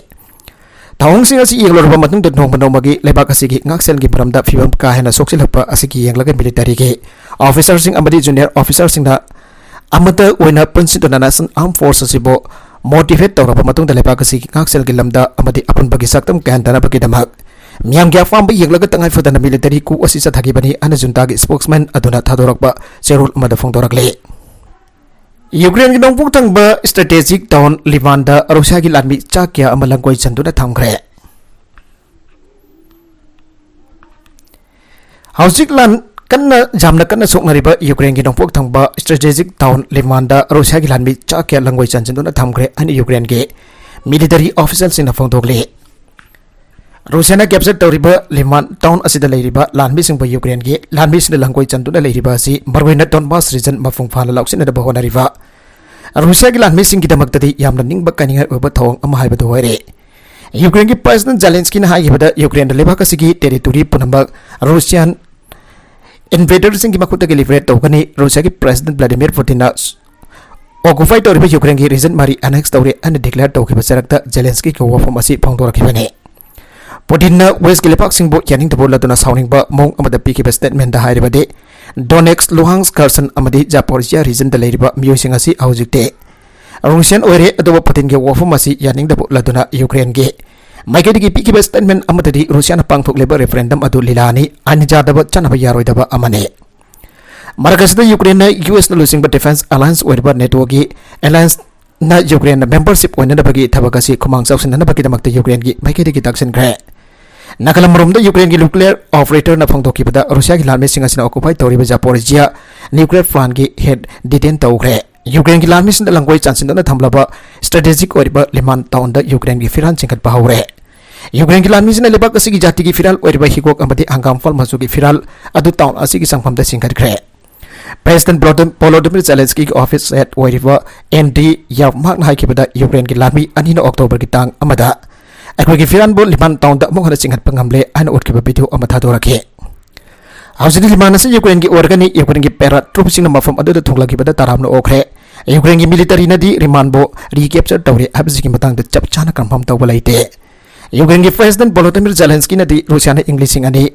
ꯊꯧꯑꯣꯡꯁꯤꯡ ꯑꯁꯤ ꯌꯦꯡꯂꯨꯔꯕ ꯃꯇꯨꯡꯗ, ꯅꯣꯡꯃ ꯅꯣꯡꯃꯒꯤ ꯂꯩꯕꯥꯛ ꯑꯁꯤꯒꯤ ꯉꯥꯛꯁꯦꯜꯒꯤ ꯃꯔꯝꯗ ꯐꯤꯕꯝ ꯀꯥ ꯍꯦꯟꯅ ꯁꯣꯛꯆꯤꯜꯂꯛꯄ ꯑꯁꯤꯒꯤ ꯌꯦꯡꯂꯒ military-ꯒꯤ officer-ꯁꯤꯡ ꯑꯃꯗꯤ junior officer-ꯁꯤꯡꯅ ꯑꯃꯠꯇ ꯑꯣꯏꯅ ꯄꯨꯟꯁꯤꯟꯗꯨꯅ national armed force ꯑꯁꯤꯕꯨ motivate ꯇꯧꯔꯕ ꯃꯇꯨꯡꯗ, ꯂꯩꯕꯥꯛ ꯑꯁꯤꯒꯤ ꯉꯥꯛꯁꯦꯜꯒꯤ ꯂꯝꯗ ꯑꯃꯗꯤ ꯑꯄꯨꯟꯕꯒꯤ ꯁꯛꯇꯝ ꯀꯥꯏꯍꯟꯗꯅꯕꯒꯤꯗꯃꯛ ꯃꯤꯌꯥꯝꯒꯤ ꯑꯄꯥꯝꯕ ꯌꯦꯡꯂꯒ ꯇꯉꯥꯏ ꯐꯗꯅ military coup ꯑꯁꯤ ꯆꯠꯊꯈꯤꯕꯅꯤ ꯍꯥꯏꯅ junta-ꯒꯤ spokesman ꯑꯗꯨꯅ ꯊꯥꯗꯣꯔꯛꯄ ꯆꯦꯔꯣꯜ ꯑꯃꯗ ꯐꯣꯡꯗꯣꯔꯛꯂꯤ꯫ ꯌꯨꯀ꯭ꯔꯦꯟꯒꯤ ꯅꯣꯡꯄꯣꯛ ꯊꯪꯕ strategic town Liman-ꯗ ꯔꯨꯁꯤꯌꯥꯒꯤ ꯂꯥꯟꯃꯤ ꯆꯥ ꯀꯌꯥ ꯑꯃ ꯂꯪꯒꯣꯏ ꯆꯟꯗꯨꯅ ꯊꯝꯈ꯭ꯔꯦ꯫ ꯍꯧꯖꯤꯛ ꯂꯥꯟ ꯀꯟꯅ, ꯌꯥꯝꯅ ꯀꯟꯅ ꯁꯣꯛꯅꯔꯤꯕ ꯌꯨꯀ꯭ꯔꯦꯟꯒꯤ ꯅꯣꯡꯄꯣꯛ ꯊꯪꯕ strategic town Liman-ꯗ ꯔꯨꯁꯤꯌꯥꯒꯤ ꯂꯥꯟꯃꯤ ꯆꯥ ꯀꯌꯥ ꯂꯪꯒꯣꯏ ꯆꯟꯁꯤꯟꯗꯨꯅ ꯊꯝꯈ꯭ꯔꯦ ꯍꯥꯏꯅ ꯌꯨꯀ꯭ꯔꯦꯟꯒꯤ military official-ꯁꯤꯡꯅ ꯐꯣꯡꯗꯣꯛꯂꯤ꯫ ꯔꯨꯁꯤꯌꯥꯅ capture ꯇꯧꯔꯤꯕ Liman town ꯑꯁꯤꯗ ꯂꯩꯔꯤꯕ ꯂꯥꯟꯃꯤꯁꯤꯡꯕꯨ ꯌꯨꯀ꯭ꯔꯦꯟꯒꯤ ꯂꯥꯟꯃꯤꯁꯤꯡꯅ ꯂꯪꯒꯣꯏ ꯆꯟꯗꯨꯅ ꯂꯩꯔꯤꯕ ꯑꯁꯤ ꯃꯔꯨꯑꯣꯏꯅ Donbas region ꯃꯄꯨꯡ ꯐꯥꯅ ꯂꯧꯁꯤꯟꯅꯅꯕ ꯍꯣꯠꯅꯔꯤꯕ ꯔꯨꯁꯤꯌꯥꯒꯤ ꯂꯥꯟꯃꯤꯁꯤꯡꯒꯤꯗꯃꯛꯇꯗꯤ ꯌꯥꯝꯅ ꯅꯤꯡꯕ ꯀꯥꯏꯅꯤꯡꯉꯥꯏ ꯑꯣꯏꯕ ꯊꯧꯑꯣꯡ ꯑꯃ ꯍꯥꯏꯕꯗꯨ ꯑꯣꯏꯔꯦ꯫ ꯌꯨꯀ꯭ꯔꯦꯟꯒꯤ ꯄ꯭ꯔꯦꯁꯤꯗꯦꯟ ꯖꯦꯂꯦꯟꯁꯀꯤꯅ ꯍꯥꯏꯈꯤꯕꯗ, ꯌꯨꯀ꯭ꯔꯦꯟꯗ ꯂꯩꯕꯥꯛ ꯑꯁꯤꯒꯤ ꯇꯦꯔꯤꯇꯣꯔꯤ ꯄꯨꯝꯅꯃꯛ ꯔꯨꯁꯤꯌꯥꯟ ꯏꯟꯚꯦꯗꯔꯁꯤꯡꯒꯤ ꯃꯈꯨꯠꯇꯒꯤ ꯂꯤꯕꯔꯦꯠ ꯇꯧꯒꯅꯤ꯫ ꯔꯨꯁꯤꯌꯥꯒꯤ ꯄ꯭ꯔꯦꯁꯤꯗꯦꯟ ꯚ꯭ꯂꯥꯗꯤꯃꯤꯔ ꯄꯨꯇꯤꯟꯅ ꯑꯣꯀꯨꯄꯥꯏ ꯇꯧꯔꯤꯕ ꯌꯨꯀ꯭ꯔꯦꯟꯒꯤ ꯔꯤꯖꯟ ꯃꯔꯤ ꯑꯦꯅꯦꯛꯁ ꯇꯧꯔꯦ ꯍꯥꯏꯅ ꯗꯤꯀ꯭ꯂꯦꯌꯔ ꯇꯧꯈꯤꯕ ꯆꯔꯛꯇ ꯖꯦꯂꯦꯟꯁꯀꯤꯒꯤ ꯋꯥꯐꯝ ꯑꯁꯤ ꯐꯣꯡꯗꯣꯔꯛꯈꯤꯕꯅꯤ꯫ ꯄꯨꯇꯤꯟꯅ ꯋꯦꯁꯀꯤ ꯂꯩꯕꯥꯛꯁꯤꯡꯕꯨ ꯌꯥꯅꯤꯡꯗꯕ ꯎꯠꯂꯗꯨꯅ ꯁꯥꯎꯅꯤꯡꯕ ꯃꯑꯣꯡ ꯑꯃꯗ ꯄꯤꯈꯤꯕ ꯁ꯭ꯇꯦꯠꯃꯦꯟꯗ ꯍꯥꯏꯔꯕꯗꯤ, ꯗꯣꯅꯦꯛꯁ, ꯂꯨꯍꯥꯟꯁ, ꯈꯔꯁꯟ ꯑꯃꯗꯤ ꯖꯥꯄꯣꯔꯤꯖꯤꯌꯥ ꯔꯤꯖꯟꯗ ꯂꯩꯔꯤꯕ ꯃꯤꯑꯣꯏꯁꯤꯡ ꯑꯁꯤ ꯍꯧꯖꯤꯛꯇꯤ ꯔꯨꯁꯤꯌꯟ ꯑꯣꯏꯔꯦ꯫ ꯑꯗꯨꯕꯨ ꯄꯨꯇꯤꯟꯒꯤ ꯋꯥꯐꯝ ꯑꯁꯤ ꯌꯥꯅꯤꯡꯗꯕ ꯎꯠꯂꯗꯨꯅ ꯌꯨꯀ꯭ꯔꯦꯟꯒꯤ ꯃꯥꯏꯀꯩꯗꯒꯤ ꯄꯤꯈꯤꯕ ꯁ꯭ꯇꯦꯠꯃꯦꯟ ꯑꯃꯗꯗꯤ, ꯔꯨꯁꯤꯌꯥꯅ ꯄꯥꯡꯊꯣꯛꯂꯤꯕ ꯔꯦꯐꯔꯦꯟꯗꯝ ꯑꯗꯨ ꯂꯤꯂꯥꯅꯤ, ꯑꯥꯏꯟ ꯌꯥꯗꯕ, ꯆꯠꯅꯕ ꯌꯥꯔꯣꯏꯗꯕ ꯑꯃꯅꯤ꯫ ꯃꯔꯛ ꯑꯁꯤꯗ ꯌꯨꯀ꯭ꯔꯦꯟꯅ ꯌꯨ ꯑꯦꯁꯅ ꯂꯨꯆꯤꯡꯕ ꯗꯤꯐꯦꯟꯁ ꯑꯦꯂꯥꯌꯟꯁ ꯑꯣꯏꯔꯤꯕ ꯅꯦꯇꯣꯒꯤ ꯑꯦꯂꯥꯌꯟꯁꯅ ꯌꯨꯀ꯭ꯔꯦꯟꯅ ꯃꯦꯝꯕꯔꯁꯤꯞ ꯑꯣꯏꯅꯅꯕꯒꯤ ꯊꯕꯛ ꯑꯁꯤ ꯈꯨꯃꯥꯡ ꯆꯥꯎꯁꯤꯟꯅꯅꯕꯒꯤꯗꯃꯛꯇ ꯌꯨꯀ꯭ꯔꯦꯟꯒꯤ ꯃꯥꯏꯀꯩꯗꯒꯤ ꯇꯛꯁꯤꯟꯈ꯭ꯔꯦ꯫ ꯅꯥꯒꯥꯂꯝ ꯃꯔꯣꯝꯗ ꯌꯨꯀ꯭ꯔꯦꯟꯒꯤ ꯅ꯭ꯌꯨꯀ꯭ꯂꯤꯌꯔ ꯑꯣꯄꯔꯦꯇꯔꯅ ꯐꯣꯡꯗꯣꯛꯈꯤꯕꯗ, ꯔꯨꯁꯤꯌꯥꯒꯤ ꯂꯥꯟꯃꯤꯁꯤꯡ ꯑꯁꯤꯅ ꯑꯣꯀꯨꯄꯥꯏ ꯇꯧꯔꯤꯕ ꯖꯥꯄꯣꯔꯤꯖꯤꯌꯥ ꯅ꯭ꯌꯨꯀ꯭ꯂꯤꯌꯔ ꯄ꯭ꯂꯥꯟꯒꯤ ꯍꯦꯗ ꯗꯤꯇꯦꯟ ꯇꯧꯈ꯭ꯔꯦ꯫ ꯌꯨꯀ꯭ꯔꯦꯟꯒꯤ ꯂꯥꯟꯃꯤꯁꯤꯡꯗ ꯂꯥꯡꯒꯣꯏ ꯆꯥꯟꯁꯤꯟꯗꯨꯅ ꯊꯝꯂꯕ ꯁ꯭ꯇ꯭ꯔꯦꯇꯦꯖꯤꯛ ꯑꯣꯏꯔꯤꯕ ꯂꯤꯃꯥꯟ ꯇꯥꯎꯟꯗ ꯌꯨꯀ꯭ꯔꯦꯟꯒꯤ ꯐꯤꯔꯥꯜ ꯆꯤꯡꯈꯠꯄ ꯍꯧꯔꯦ꯫ ꯌꯨꯀ꯭ꯔꯦꯟꯒꯤ ꯂꯥꯟꯃꯤꯁꯤꯡꯅ ꯂꯩꯕꯥꯛ ꯑꯁꯤꯒꯤ ꯖꯥꯇꯤꯒꯤ ꯐꯤꯔꯥꯜ ꯑꯣꯏꯔꯤꯕ ꯍꯤꯒꯣꯛ ꯑꯃꯗꯤ ꯍꯪꯒꯥꯝ ꯐꯜ ꯃꯆꯨꯒꯤ ꯐꯤꯔꯥꯜ ꯑꯗꯨ ꯇꯥꯎꯟ ꯑꯁꯤꯒꯤ ꯆꯪꯐꯝꯗ ꯆꯤꯡꯈꯠꯈ꯭ꯔꯦ꯫ ꯄ꯭ꯔꯦꯁꯤꯗꯦꯟ ꯚꯣꯂꯣꯗꯤꯝ-, ꯚꯣꯂꯣꯗꯤꯃꯤꯔ ꯖꯦꯂꯦꯟꯁꯀꯤꯒꯤ ꯑꯣꯐꯤꯁ ꯍꯦꯗ ꯑꯣꯏꯔꯤꯕ ꯑꯦꯟꯗ꯭ꯔꯤ ꯌꯥꯞ ꯃꯍꯥꯛꯅ ꯍꯥꯏꯈꯤꯕꯗ, ꯌꯨꯀ꯭ꯔꯦꯟꯒꯤ ꯂꯥꯟꯃꯤ ꯑꯅꯤꯅ ꯑꯣꯛꯇꯣꯕꯔꯒꯤ ꯇꯥꯡ ꯑꯃꯗ ꯑꯩꯈꯣꯏꯒꯤ ꯐꯤꯔꯥꯜꯕꯨ ꯂꯤꯃꯥꯟ ꯇꯥꯎꯟꯗ ꯑꯃꯨꯛ ꯍꯟꯅ ꯆꯤꯡꯈꯠꯄ ꯉꯝꯂꯦ ꯍꯥꯏꯅ ꯎꯠꯈꯤꯕ ꯚꯤꯗꯤꯑꯣ ꯑꯃ ꯊꯥꯗꯣꯔꯛꯈꯤ꯫ ꯍꯧꯖꯤꯛꯇꯤ ꯂꯤꯃꯥꯟ ꯑꯁꯤ ꯌꯨꯀ꯭ꯔꯦꯟꯒꯤ ꯑꯣꯏꯔꯒꯅꯤ꯫ ꯌꯨꯀ꯭ꯔꯦꯟꯒꯤ ꯄꯦꯔꯥ ꯇ꯭ꯔꯨꯞꯁꯤꯡꯅ ꯃꯐꯝ ꯑꯗꯨꯗ ꯊꯨꯡꯂꯈꯤꯕꯗ ꯇꯔꯥꯝꯅ ꯑꯣꯛꯈ꯭ꯔꯦ꯫ ꯌꯨꯀ꯭ꯔꯦꯟꯒꯤ ꯃꯤꯂꯤꯇꯔꯤꯅꯗꯤ ꯂꯤꯃꯥꯟꯕꯨ ꯔꯤꯀꯦꯞꯆꯔ ꯇꯧꯔꯦ ꯍꯥꯏꯕꯁꯤꯒꯤ ꯃꯇꯥꯡꯗ ꯆꯞ ꯆꯥꯅ ꯀꯟꯐꯥꯔꯝ ꯇꯧꯕ ꯂꯩꯇꯦ꯫ ꯌꯨꯀ꯭ꯔꯦꯟꯒꯤ ꯄ꯭ꯔꯦꯁꯤꯗꯦꯟ ꯚꯣꯂꯣꯗꯤꯃꯤꯔ ꯖꯦꯂꯦꯟꯁꯀꯤꯅꯗꯤ ꯔꯨꯁꯤꯌꯥꯅ ꯏꯪ ꯂꯤꯁꯤꯡ ꯑꯅꯤ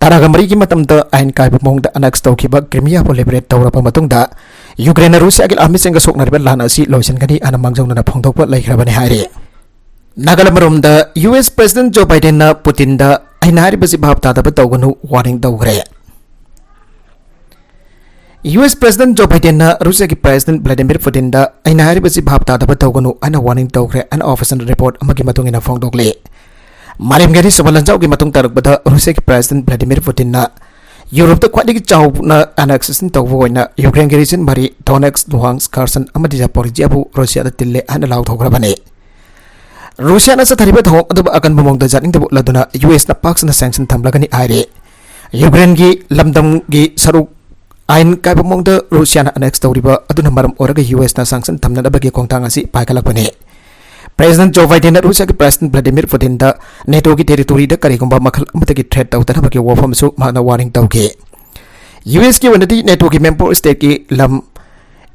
ꯇꯔꯥꯒ ꯃꯔꯤꯒꯤ ꯃꯇꯝꯗ ꯑꯥꯏꯟ ꯀꯥꯏꯕ ꯃꯑꯣꯡꯗ ꯑꯦꯅꯦꯛꯁ ꯇꯧꯈꯤꯕ ꯀ꯭ꯔꯤꯃꯤꯌꯥꯕꯨ ꯂꯤꯕꯔꯦꯠ ꯇꯧꯔꯕ ꯃꯇꯨꯡꯗ, ꯌꯨꯀ꯭ꯔꯦꯟꯅ ꯔꯨꯁꯤꯌꯥꯒꯤ ꯂꯥꯟꯃꯤꯁꯤꯡꯒ ꯁꯣꯛꯅꯔꯤꯕ ꯂꯥꯟ ꯑꯁꯤ ꯂꯣꯏꯁꯤꯟꯒꯅꯤ ꯍꯥꯏꯅ ꯃꯥꯡꯖꯧꯅꯅ ꯐꯣꯡꯗꯣꯛꯄ ꯂꯩꯈ꯭ꯔꯕꯅꯤ ꯍꯥꯏꯔꯤ꯫ ꯅꯥꯒꯥꯂꯦꯟ ꯃꯔꯣꯝꯗ ꯌꯨ ꯑꯦꯁ ꯄ꯭ꯔꯦꯁꯤꯗꯦꯟ ꯖꯣ ꯕꯥꯏꯗꯦꯟꯅ ꯄꯨꯇꯤꯟꯗ "ꯑꯩꯅ ꯍꯥꯏꯔꯤꯕꯁꯤ ꯚꯥꯞ ꯇꯥꯗꯕ ꯇꯧꯒꯅꯨ" ꯋꯥꯔꯅꯤꯡ ꯇꯧꯈ꯭ꯔꯦ꯫ ꯌꯨ ꯑꯦꯁ ꯄ꯭ꯔꯦꯁꯤꯗꯦꯟ ꯖꯣ ꯕꯥꯏꯗꯦꯟꯅ ꯔꯨꯁꯤꯌꯥꯒꯤ ꯄ꯭ꯔꯦꯁꯤꯗꯦꯟ ꯚ꯭ꯂꯥꯗꯤꯃꯤꯔ ꯄꯨꯇꯤꯟꯗ "ꯑꯩꯅ ꯍꯥꯏꯔꯤꯕꯁꯤ ꯚꯥꯞ ꯇꯥꯗꯕ ꯇꯧꯒꯅꯨ" ꯍꯥꯏꯅ ꯋꯥꯔꯅꯤꯡ ꯇꯧꯈ꯭ꯔꯦ ꯍꯥꯏꯅ ꯑꯣꯐꯤꯁꯤꯌꯦꯜ ꯔꯤꯄꯣꯔꯠ ꯑꯃꯒꯤ ꯃꯇꯨꯡ ꯏꯟꯅ ꯐꯣꯡꯗꯣꯛꯂꯤ꯫ ꯃꯥꯂꯦꯝꯒꯤ ꯑꯅꯤꯁꯨꯕ ꯂꯥꯟꯖꯥꯎꯒꯤ ꯃꯇꯨꯡ ꯇꯥꯔꯛꯄꯗ ꯔꯨꯁꯤꯌꯥꯒꯤ ꯄ꯭ꯔꯦꯁꯤꯗꯦꯟ ꯚ꯭ꯂꯥꯗꯤꯃꯤꯔ ꯄꯨꯇꯤꯟꯅ ꯌꯨꯔꯣꯞꯇ ꯈ꯭ꯋꯥꯏꯗꯒꯤ ꯆꯥꯎꯅ ꯑꯦꯅꯦꯛꯁꯦꯁꯟ ꯇꯧꯕ ꯑꯣꯏꯅ ꯌꯨꯀ꯭ꯔꯦꯟꯒꯤ ꯔꯤꯖꯟ ꯃꯔꯤ, ꯗꯣꯅꯦꯠꯁ, ꯂꯨꯍꯥꯟꯁ, ꯈꯔꯁꯟ ꯑꯃꯗꯤ ꯖꯥꯄꯣꯔꯤꯖꯤꯌꯥꯕꯨ ꯔꯨꯁꯤꯌꯥꯗ ꯇꯤꯜꯂꯦ ꯍꯥꯏꯅ ꯂꯥꯎꯊꯣꯛꯈ꯭ꯔꯕꯅꯤ꯫ ꯔꯨꯁꯤꯌꯥꯅ ꯆꯠꯊꯔꯤꯕ ꯊꯧꯑꯣꯡ ꯑꯗꯨꯕꯨ ꯑꯀꯟꯕ ꯃꯑꯣꯡꯗ ꯌꯥꯅꯤꯡꯗꯕ ꯎꯠꯂꯗꯨꯅ ꯌꯨ ꯑꯦꯁꯅ ꯄꯥꯛ ꯁꯟꯅ ꯁꯦꯡꯁꯟ ꯊꯝꯂꯒꯅꯤ ꯍꯥꯏꯔꯤ꯫ ꯌꯨꯀ꯭ꯔꯦꯟꯒꯤ ꯂꯝꯗꯝꯒꯤ ꯁꯔꯨꯛ ꯑꯥꯏꯟ ꯀꯥꯏꯕ ꯃꯑꯣꯡꯗ ꯔꯨꯁꯤꯌꯥꯅ ꯑꯦꯅꯦꯛꯁ ꯇꯧꯔꯤꯕ ꯑꯗꯨꯅ ꯃꯔꯝ ꯑꯣꯏꯔꯒ ꯌꯨ ꯑꯦꯁꯅ ꯁꯦꯡꯁꯟ ꯊꯝꯅꯅꯕꯒꯤ ꯈꯣꯡꯊꯥꯡ ꯑꯁꯤ ꯄꯥꯏꯈꯠꯂꯛꯄꯅꯤ꯫ President Joe Biden ꯅ Russia ꯒꯤ President Vladimir Putin ꯗ NATO ꯒꯤ territory ꯗ ꯀꯔꯤꯒꯨꯝꯕ ꯃꯈꯜ ꯑꯃꯠꯇꯒꯤ threat ꯇꯧꯗꯅꯕꯒꯤ ꯋꯥꯐꯝꯁꯨ ꯃꯍꯥꯛꯅ warning ꯇꯧꯈꯤ꯫ U S ꯀꯤ ꯑꯣꯏꯅꯗꯤ NATO ꯒꯤ member state ꯀꯤ ꯂꯝ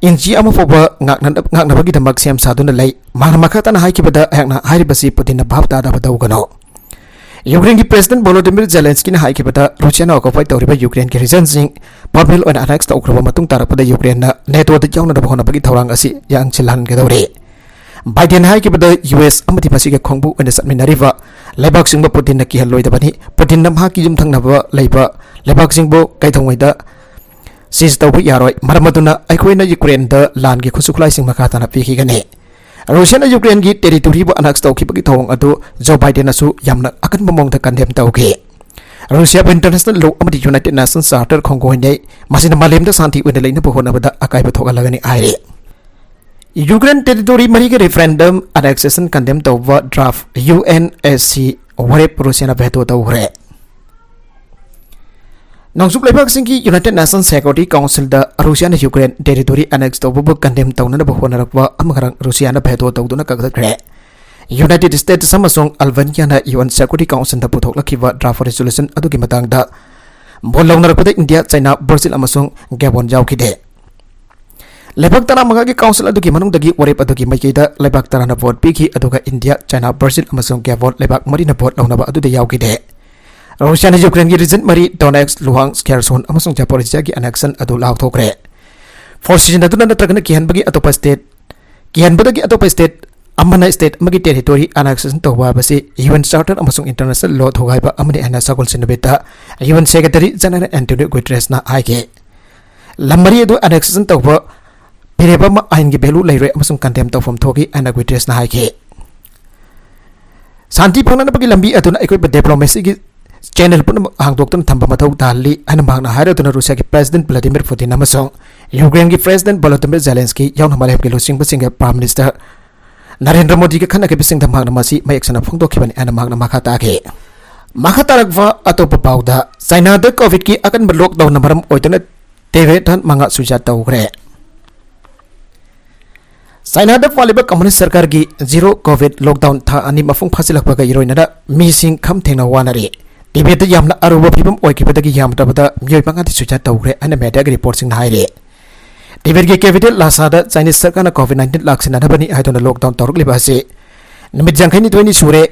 inch ꯑꯃ ꯐꯥꯎꯕ ꯉꯥꯛꯅ-, ꯉꯥꯛꯅꯕꯒꯤꯗꯃꯛ ꯁꯦꯝ ꯁꯥꯗꯨꯅ ꯂꯩ꯫ ꯃꯍꯥꯛꯅ ꯃꯈꯥ ꯇꯥꯅ ꯍꯥꯏꯈꯤꯕꯗ, ꯑꯩꯍꯥꯛꯅ ꯍꯥꯏꯔꯤꯕꯁꯤ Putin ꯅ ꯚꯥꯞ ꯇꯥꯗꯕ ꯇꯧꯒꯅꯨ꯫ Ukraine ꯒꯤ President Volodymyr Zelensky ꯅ ꯍꯥꯏꯈꯤꯕꯗ, Russia ꯅ occupy ꯇꯧꯔꯤꯕ Ukraine ꯒꯤ region ꯁꯤꯡ permanent ꯑꯣꯏꯅ annex ꯇꯧꯈ꯭ꯔꯕ ꯃꯇꯨꯡ ꯇꯥꯔꯛꯄꯗ Ukraine ꯅ NATO ꯗ ꯌꯥꯎꯅꯅꯕ ꯍꯣꯠꯅꯕꯒꯤ ꯊꯧꯔꯥꯡ ꯑꯁꯤ ꯌꯥꯡꯁꯤꯜꯍꯟꯒꯗꯧꯔꯤ꯫ Biden ꯅ ꯍꯥꯏꯈꯤꯕꯗ, U S ꯑꯃꯗꯤ ꯃꯁꯤꯒꯤ ꯈꯣꯡꯕꯨ ꯑꯣꯏꯅ ꯆꯠꯃꯤꯟꯅꯔꯤꯕ ꯂꯩꯕꯥꯛꯁꯤꯡꯕꯨ Putin ꯅ ꯀꯤꯍꯜꯂꯣꯏꯗꯕꯅꯤ꯫ Putin ꯅ ꯃꯍꯥꯛꯀꯤ ꯌꯨꯝꯊꯪꯅꯕ ꯂꯩꯕ ꯂꯩꯕꯥꯛꯁꯤꯡꯕꯨ ꯀꯩꯗꯧꯉꯩꯗ seize ꯇꯧꯕ ꯌꯥꯔꯣꯏ꯫ ꯃꯔꯝ ꯑꯗꯨꯅ ꯑꯩꯈꯣꯏꯅ Ukraine ꯗ ꯂꯥꯟꯒꯤ ꯈꯨꯠꯁꯨ ꯈꯨꯠꯂꯥꯏꯁꯤꯡ ꯃꯈꯥ ꯇꯥꯅ ꯄꯤꯈꯤꯒꯅꯤ꯫ Russia ꯅ Ukraine ꯒꯤ territory ꯕꯨ annex ꯇꯧꯈꯤꯕꯒꯤ ꯊꯧꯑꯣꯡ ꯑꯗꯨ Joe Biden ꯅꯁꯨ ꯌꯥꯝꯅ ꯑꯀꯟꯕ ꯃꯑꯣꯡꯗ condemn ꯇꯧꯈꯤ꯫ Russia ꯕꯨ international law ꯑꯃꯗꯤ United Nations Charter ꯈꯣꯡꯒꯣꯏꯅꯩ꯫ ꯃꯁꯤꯅ ꯃꯥꯂꯦꯝꯗ ꯁꯥꯟꯇꯤ ꯑꯣꯏꯅ ꯂꯩꯅꯕ ꯍꯣꯠꯅꯕꯗ ꯑꯀꯥꯏꯕ ꯊꯣꯛꯍꯜꯂꯒꯅꯤ ꯍꯥꯏꯔꯤ꯫ Ukraine territory ꯃꯔꯤꯒꯤ referendum annexation condemn ꯇꯧꯕ draft U N S C ꯋꯥꯔꯦꯞ Russia ꯅ veto ꯇꯧꯈ꯭ꯔꯦ꯫ ꯅꯣꯡꯆꯨꯞ ꯂꯩꯕꯥꯛꯁꯤꯡꯒꯤ United Nations Security Council ꯗ Russia ꯅ Ukraine territory annex ꯇꯧꯕꯕꯨ condemn ꯇꯧꯅꯅꯕ ꯍꯣꯠꯅꯔꯛꯄ ꯑꯃꯈꯛ Russia ꯅ veto ꯇꯧꯗꯨꯅ ꯀꯛꯊꯠꯈ꯭ꯔꯦ꯫ United States ꯑꯃꯁꯨꯡ Albania ꯅ U N Security Council ꯗ ꯄꯨꯊꯣꯛꯂꯛꯈꯤꯕ draft resolution ꯑꯗꯨꯒꯤ ꯃꯇꯥꯡꯗ vote ꯂꯧꯅꯔꯛꯄꯗ India, China, Brazil ꯑꯃꯁꯨꯡ Gabon ꯌꯥꯎꯈꯤꯗꯦ꯫ ꯂꯩꯕꯥꯛ ꯇꯔꯥꯃꯉꯥꯒꯤ council ꯑꯗꯨꯒꯤ ꯃꯅꯨꯡꯗꯒꯤ ꯋꯥꯔꯦꯞ ꯑꯗꯨꯒꯤ ꯃꯥꯏꯀꯩꯗ ꯂꯩꯕꯥꯛ ꯇꯔꯥꯅ vote ꯄꯤꯈꯤ, ꯑꯗꯨꯒ India, China, Brazil ꯑꯃꯁꯨꯡ Gabon ꯂꯩꯕꯥꯛ ꯃꯔꯤꯅ vote ꯂꯧꯅꯕ ꯑꯗꯨꯗ ꯌꯥꯎꯈꯤꯗꯦ꯫ Russia ꯅ Ukraine ꯒꯤ region ꯃꯔꯤ, Donetsk, Luhansk, Kherson ꯑꯃꯁꯨꯡ Zaporizhia ꯒꯤ annexion ꯑꯗꯨ ꯂꯥꯎꯊꯣꯛꯈ꯭ꯔꯦ꯫ Force ꯁꯤꯖꯤꯟꯅꯗꯨꯅ ꯅꯠꯇ꯭ꯔꯒꯅ ꯀꯤꯍꯟꯕꯒꯤ ꯑꯇꯣꯞꯄ state, ꯀꯤꯍꯟꯕꯗꯒꯤ ꯑꯇꯣꯞꯄ state ꯑꯃꯅ state ꯑꯃꯒꯤ territory annexation ꯇꯧꯕ ꯍꯥꯏꯕꯁꯤ U N Charter ꯑꯃꯁꯨꯡ international law ꯊꯨꯒꯥꯏꯕ ꯑꯃꯅꯤ ꯍꯥꯏꯅ ꯁꯒꯣꯜꯁꯦꯟ ꯅꯨꯃꯤꯠꯇ U N Secretary General Antonio Guterres ꯅ ꯍꯥꯏꯈꯤ꯫ ꯂꯝ ꯃꯔꯤ ꯑꯗꯨ annexation ꯇꯧꯕ ꯐꯤꯔꯦꯞ ꯑꯃ ꯑꯥꯏꯟꯒꯤ value ꯂꯩꯔꯣꯏ ꯑꯃꯁꯨꯡ condemn ꯇꯧꯐꯝ ꯊꯣꯛꯏ ꯍꯥꯏꯅ Guterres ꯅ ꯍꯥꯏꯈꯤ꯫ ꯁꯥꯟꯇꯤ ꯐꯪꯅꯅꯕꯒꯤ ꯂꯝꯕꯤ ꯑꯗꯨꯅ ꯑꯩꯈꯣꯏꯕꯨ diplomacy ꯒꯤ channel ꯄꯨꯝꯅꯃꯛ ꯍꯥꯡꯗꯣꯛꯇꯨꯅ ꯊꯝꯕ ꯃꯊꯧ ꯇꯥꯍꯜꯂꯤ ꯍꯥꯏꯅ ꯃꯍꯥꯛꯅ ꯍꯥꯏꯔꯗꯨꯅ Russia ꯒꯤ President Vladimir Putin ꯑꯃꯁꯨꯡ Ukraine ꯒꯤ President Volodymyr Zelensky ꯌꯥꯎꯅ ꯃꯥꯂꯦꯝꯒꯤ ꯂꯨꯆꯤꯡꯕꯁꯤꯡꯒ Prime Minister ꯅꯔꯦꯟꯗ꯭ꯔ ꯃꯣꯗꯤꯒ ꯈꯟꯅꯈꯤꯕꯁꯤꯡꯗ ꯃꯍꯥꯛꯅ ꯃꯁꯤ ꯃꯌꯦꯛ ꯁꯦꯡꯅ ꯐꯣꯡꯗꯣꯛꯈꯤꯕꯅꯤ ꯍꯥꯏꯅ ꯃꯍꯥꯛꯅ ꯃꯈꯥ ꯇꯥꯈꯤ꯫ ꯃꯈꯥ ꯇꯥꯔꯛꯄ ꯑꯇꯣꯞꯄ ꯄꯥꯎꯗ, ꯆꯥꯏꯅꯥꯗ COVID ꯀꯤ ꯑꯀꯟꯕ lockdown ꯅ ꯃꯔꯝ ꯑꯣꯏꯗꯨꯅ Tibetan ꯃꯉꯥ suicide ꯇꯧꯈ꯭ꯔꯦ꯫ ꯆꯥꯏꯅꯥꯗ ꯄꯥꯜꯂꯤꯕ ꯀꯝꯃꯨꯅꯤꯁ꯭ꯠ ꯁꯔꯀꯥꯔꯒꯤ zero COVID lockdown ꯊꯥ ꯑꯅꯤ ꯃꯄꯨꯡ ꯐꯥꯖꯤꯜꯂꯛꯄꯒ ꯏꯔꯣꯏꯅꯅ ꯃꯤꯁꯤꯡ ꯈꯝ ꯊꯦꯡꯅ ꯋꯥꯅꯔꯤ꯫ ꯇꯤꯕꯦꯠꯇ ꯌꯥꯝꯅ ꯑꯔꯨꯕ ꯐꯤꯕꯝ ꯑꯣꯏꯈꯤꯕꯗꯒꯤ ꯌꯥꯝꯗ꯭ꯔꯕꯗ ꯃꯤꯑꯣꯏ ꯃꯉꯥꯗꯤ suicide ꯇꯧꯈ꯭ꯔꯦ ꯍꯥꯏꯅ ꯃꯦꯗꯤꯌꯥꯒꯤ ꯔꯤꯄꯣꯔꯠꯁꯤꯡꯅ ꯍꯥꯏꯔꯤ꯫ ꯇꯤꯕꯦꯠꯀꯤ capital ꯂꯥꯁꯥꯗ ꯆꯥꯏꯅꯤꯁ ꯁꯔꯀꯥꯔꯅ COVID nineteen ꯂꯥꯛꯁꯤꯟꯅꯅꯕꯅꯤ ꯍꯥꯏꯗꯨꯅ lockdown ꯇꯧꯔꯛꯂꯤꯕ ꯑꯁꯤ ꯅꯨꯃꯤꯠ ꯌꯥꯡꯈꯩꯅꯤꯊꯣꯏꯅꯤ ꯁꯨꯔꯦ꯫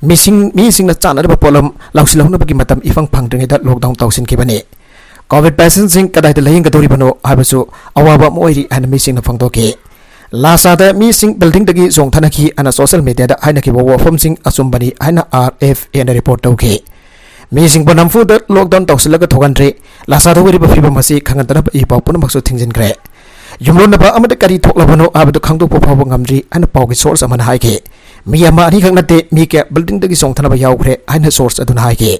ꯃꯤꯁꯤꯡ, ꯃꯤꯁꯤꯡꯅ ꯆꯥꯅꯅꯕ ꯄꯣꯠꯂꯝ ꯂꯧꯁꯤꯜꯍꯧꯅꯕꯒꯤ ꯃꯇꯝ ꯏꯐꯪ ꯐꯪꯗ꯭ꯔꯤꯉꯩꯗ lockdown ꯇꯧꯁꯤꯟꯈꯤꯕꯅꯤ꯫ COVID patientꯁꯤꯡ ꯀꯗꯥꯏꯗ ꯂꯥꯌꯦꯡꯒꯗꯧꯔꯤꯕꯅꯣ ꯍꯥꯏꯕꯁꯨ ꯑꯋꯥꯕ ꯑꯃ ꯑꯣꯏꯔꯤ ꯍꯥꯏꯅ ꯃꯤꯁꯤꯡꯅ ꯐꯣꯡꯗꯣꯛꯈꯤ꯫ ꯂꯥꯁꯥꯗ ꯃꯤꯁꯤꯡ buildingꯗꯒꯤ ꯆꯣꯡꯊꯅꯈꯤ ꯍꯥꯏꯅ social mediaꯗ ꯍꯥꯏꯅꯈꯤꯕ ꯋꯥꯐꯝꯁꯤꯡ ꯑꯆꯨꯝꯕꯅꯤ ꯍꯥꯏꯅ RFAꯅ report ꯇꯧꯈꯤ꯫ ꯃꯤꯁꯤꯡꯕꯨ ꯅꯝꯐꯨꯗ lockdown ꯇꯧꯁꯤꯜꯂꯒ ꯊꯣꯛꯍꯟꯗ꯭ꯔꯤ꯫ ꯂꯥꯁꯥꯗ ꯑꯣꯏꯔꯤꯕ ꯐꯤꯕꯝ ꯑꯁꯤ ꯈꯪꯍꯟꯗꯅꯕ ꯏ ꯄꯥꯎ ꯄꯨꯝꯅꯃꯛꯁꯨ ꯊꯤꯡꯖꯤꯟꯈ꯭ꯔꯦ꯫ ꯌꯨꯝꯂꯣꯟꯅꯕ ꯑꯃꯗ ꯀꯔꯤ ꯊꯣꯛꯂꯕꯅꯣ ꯍꯥꯏꯕꯗꯨ ꯈꯪꯗꯣꯛꯄ ꯐꯥꯎꯕ ꯉꯝꯗ꯭ꯔꯤ ꯍꯥꯏꯅ ꯄꯥꯎꯒꯤ source ꯑꯃꯅ ꯍꯥꯏꯈꯤ꯫ ꯃꯤ ꯑꯃ ꯑꯅꯤꯈꯛ ꯅꯠꯇꯦ, ꯃꯤ ꯀꯌꯥ buildingꯗꯒꯤ ꯆꯣꯡꯊꯅꯕ ꯌꯥꯎꯈ꯭ꯔꯦ ꯍꯥꯏꯅ source ꯑꯗꯨꯅ ꯍꯥꯏꯈꯤ꯫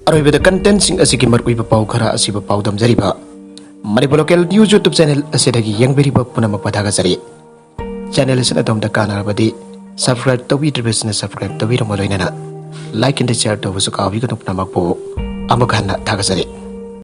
ꯑꯔꯣꯏꯕꯗ contentꯁꯤꯡ ꯑꯁꯤꯒꯤ ꯃꯔꯨꯑꯣꯏꯕ ꯄꯥꯎ ꯈꯔ ꯑꯁꯤꯕꯨ ꯄꯥꯎꯗꯝꯖꯔꯤꯕ Manipur Local News YouTube channel ꯑꯁꯤꯗꯒꯤ ꯌꯦꯡꯕꯤꯔꯤꯕ ꯄꯨꯝꯅꯃꯛꯄꯨ ꯊꯥꯒꯠꯆꯔꯤ꯫ Channel ꯑꯁꯤꯅ ꯑꯗꯣꯝꯗ ꯀꯥꯟꯅꯔꯕꯗꯤ subscribe ꯇꯧꯕꯤꯗ꯭ꯔꯤꯕꯁꯤꯡꯅ subscribe ꯇꯧꯕꯤꯔꯝꯕ ꯂꯣꯏꯅꯅ like and share ꯇꯧꯕꯁꯨ ꯀꯥꯎꯕꯤꯒꯅꯨ꯫ ꯄꯨꯝꯅꯃꯛꯄꯨ ꯑꯃꯨꯛ ꯍꯟꯅ ꯊꯥꯒꯠꯆꯔꯤ꯫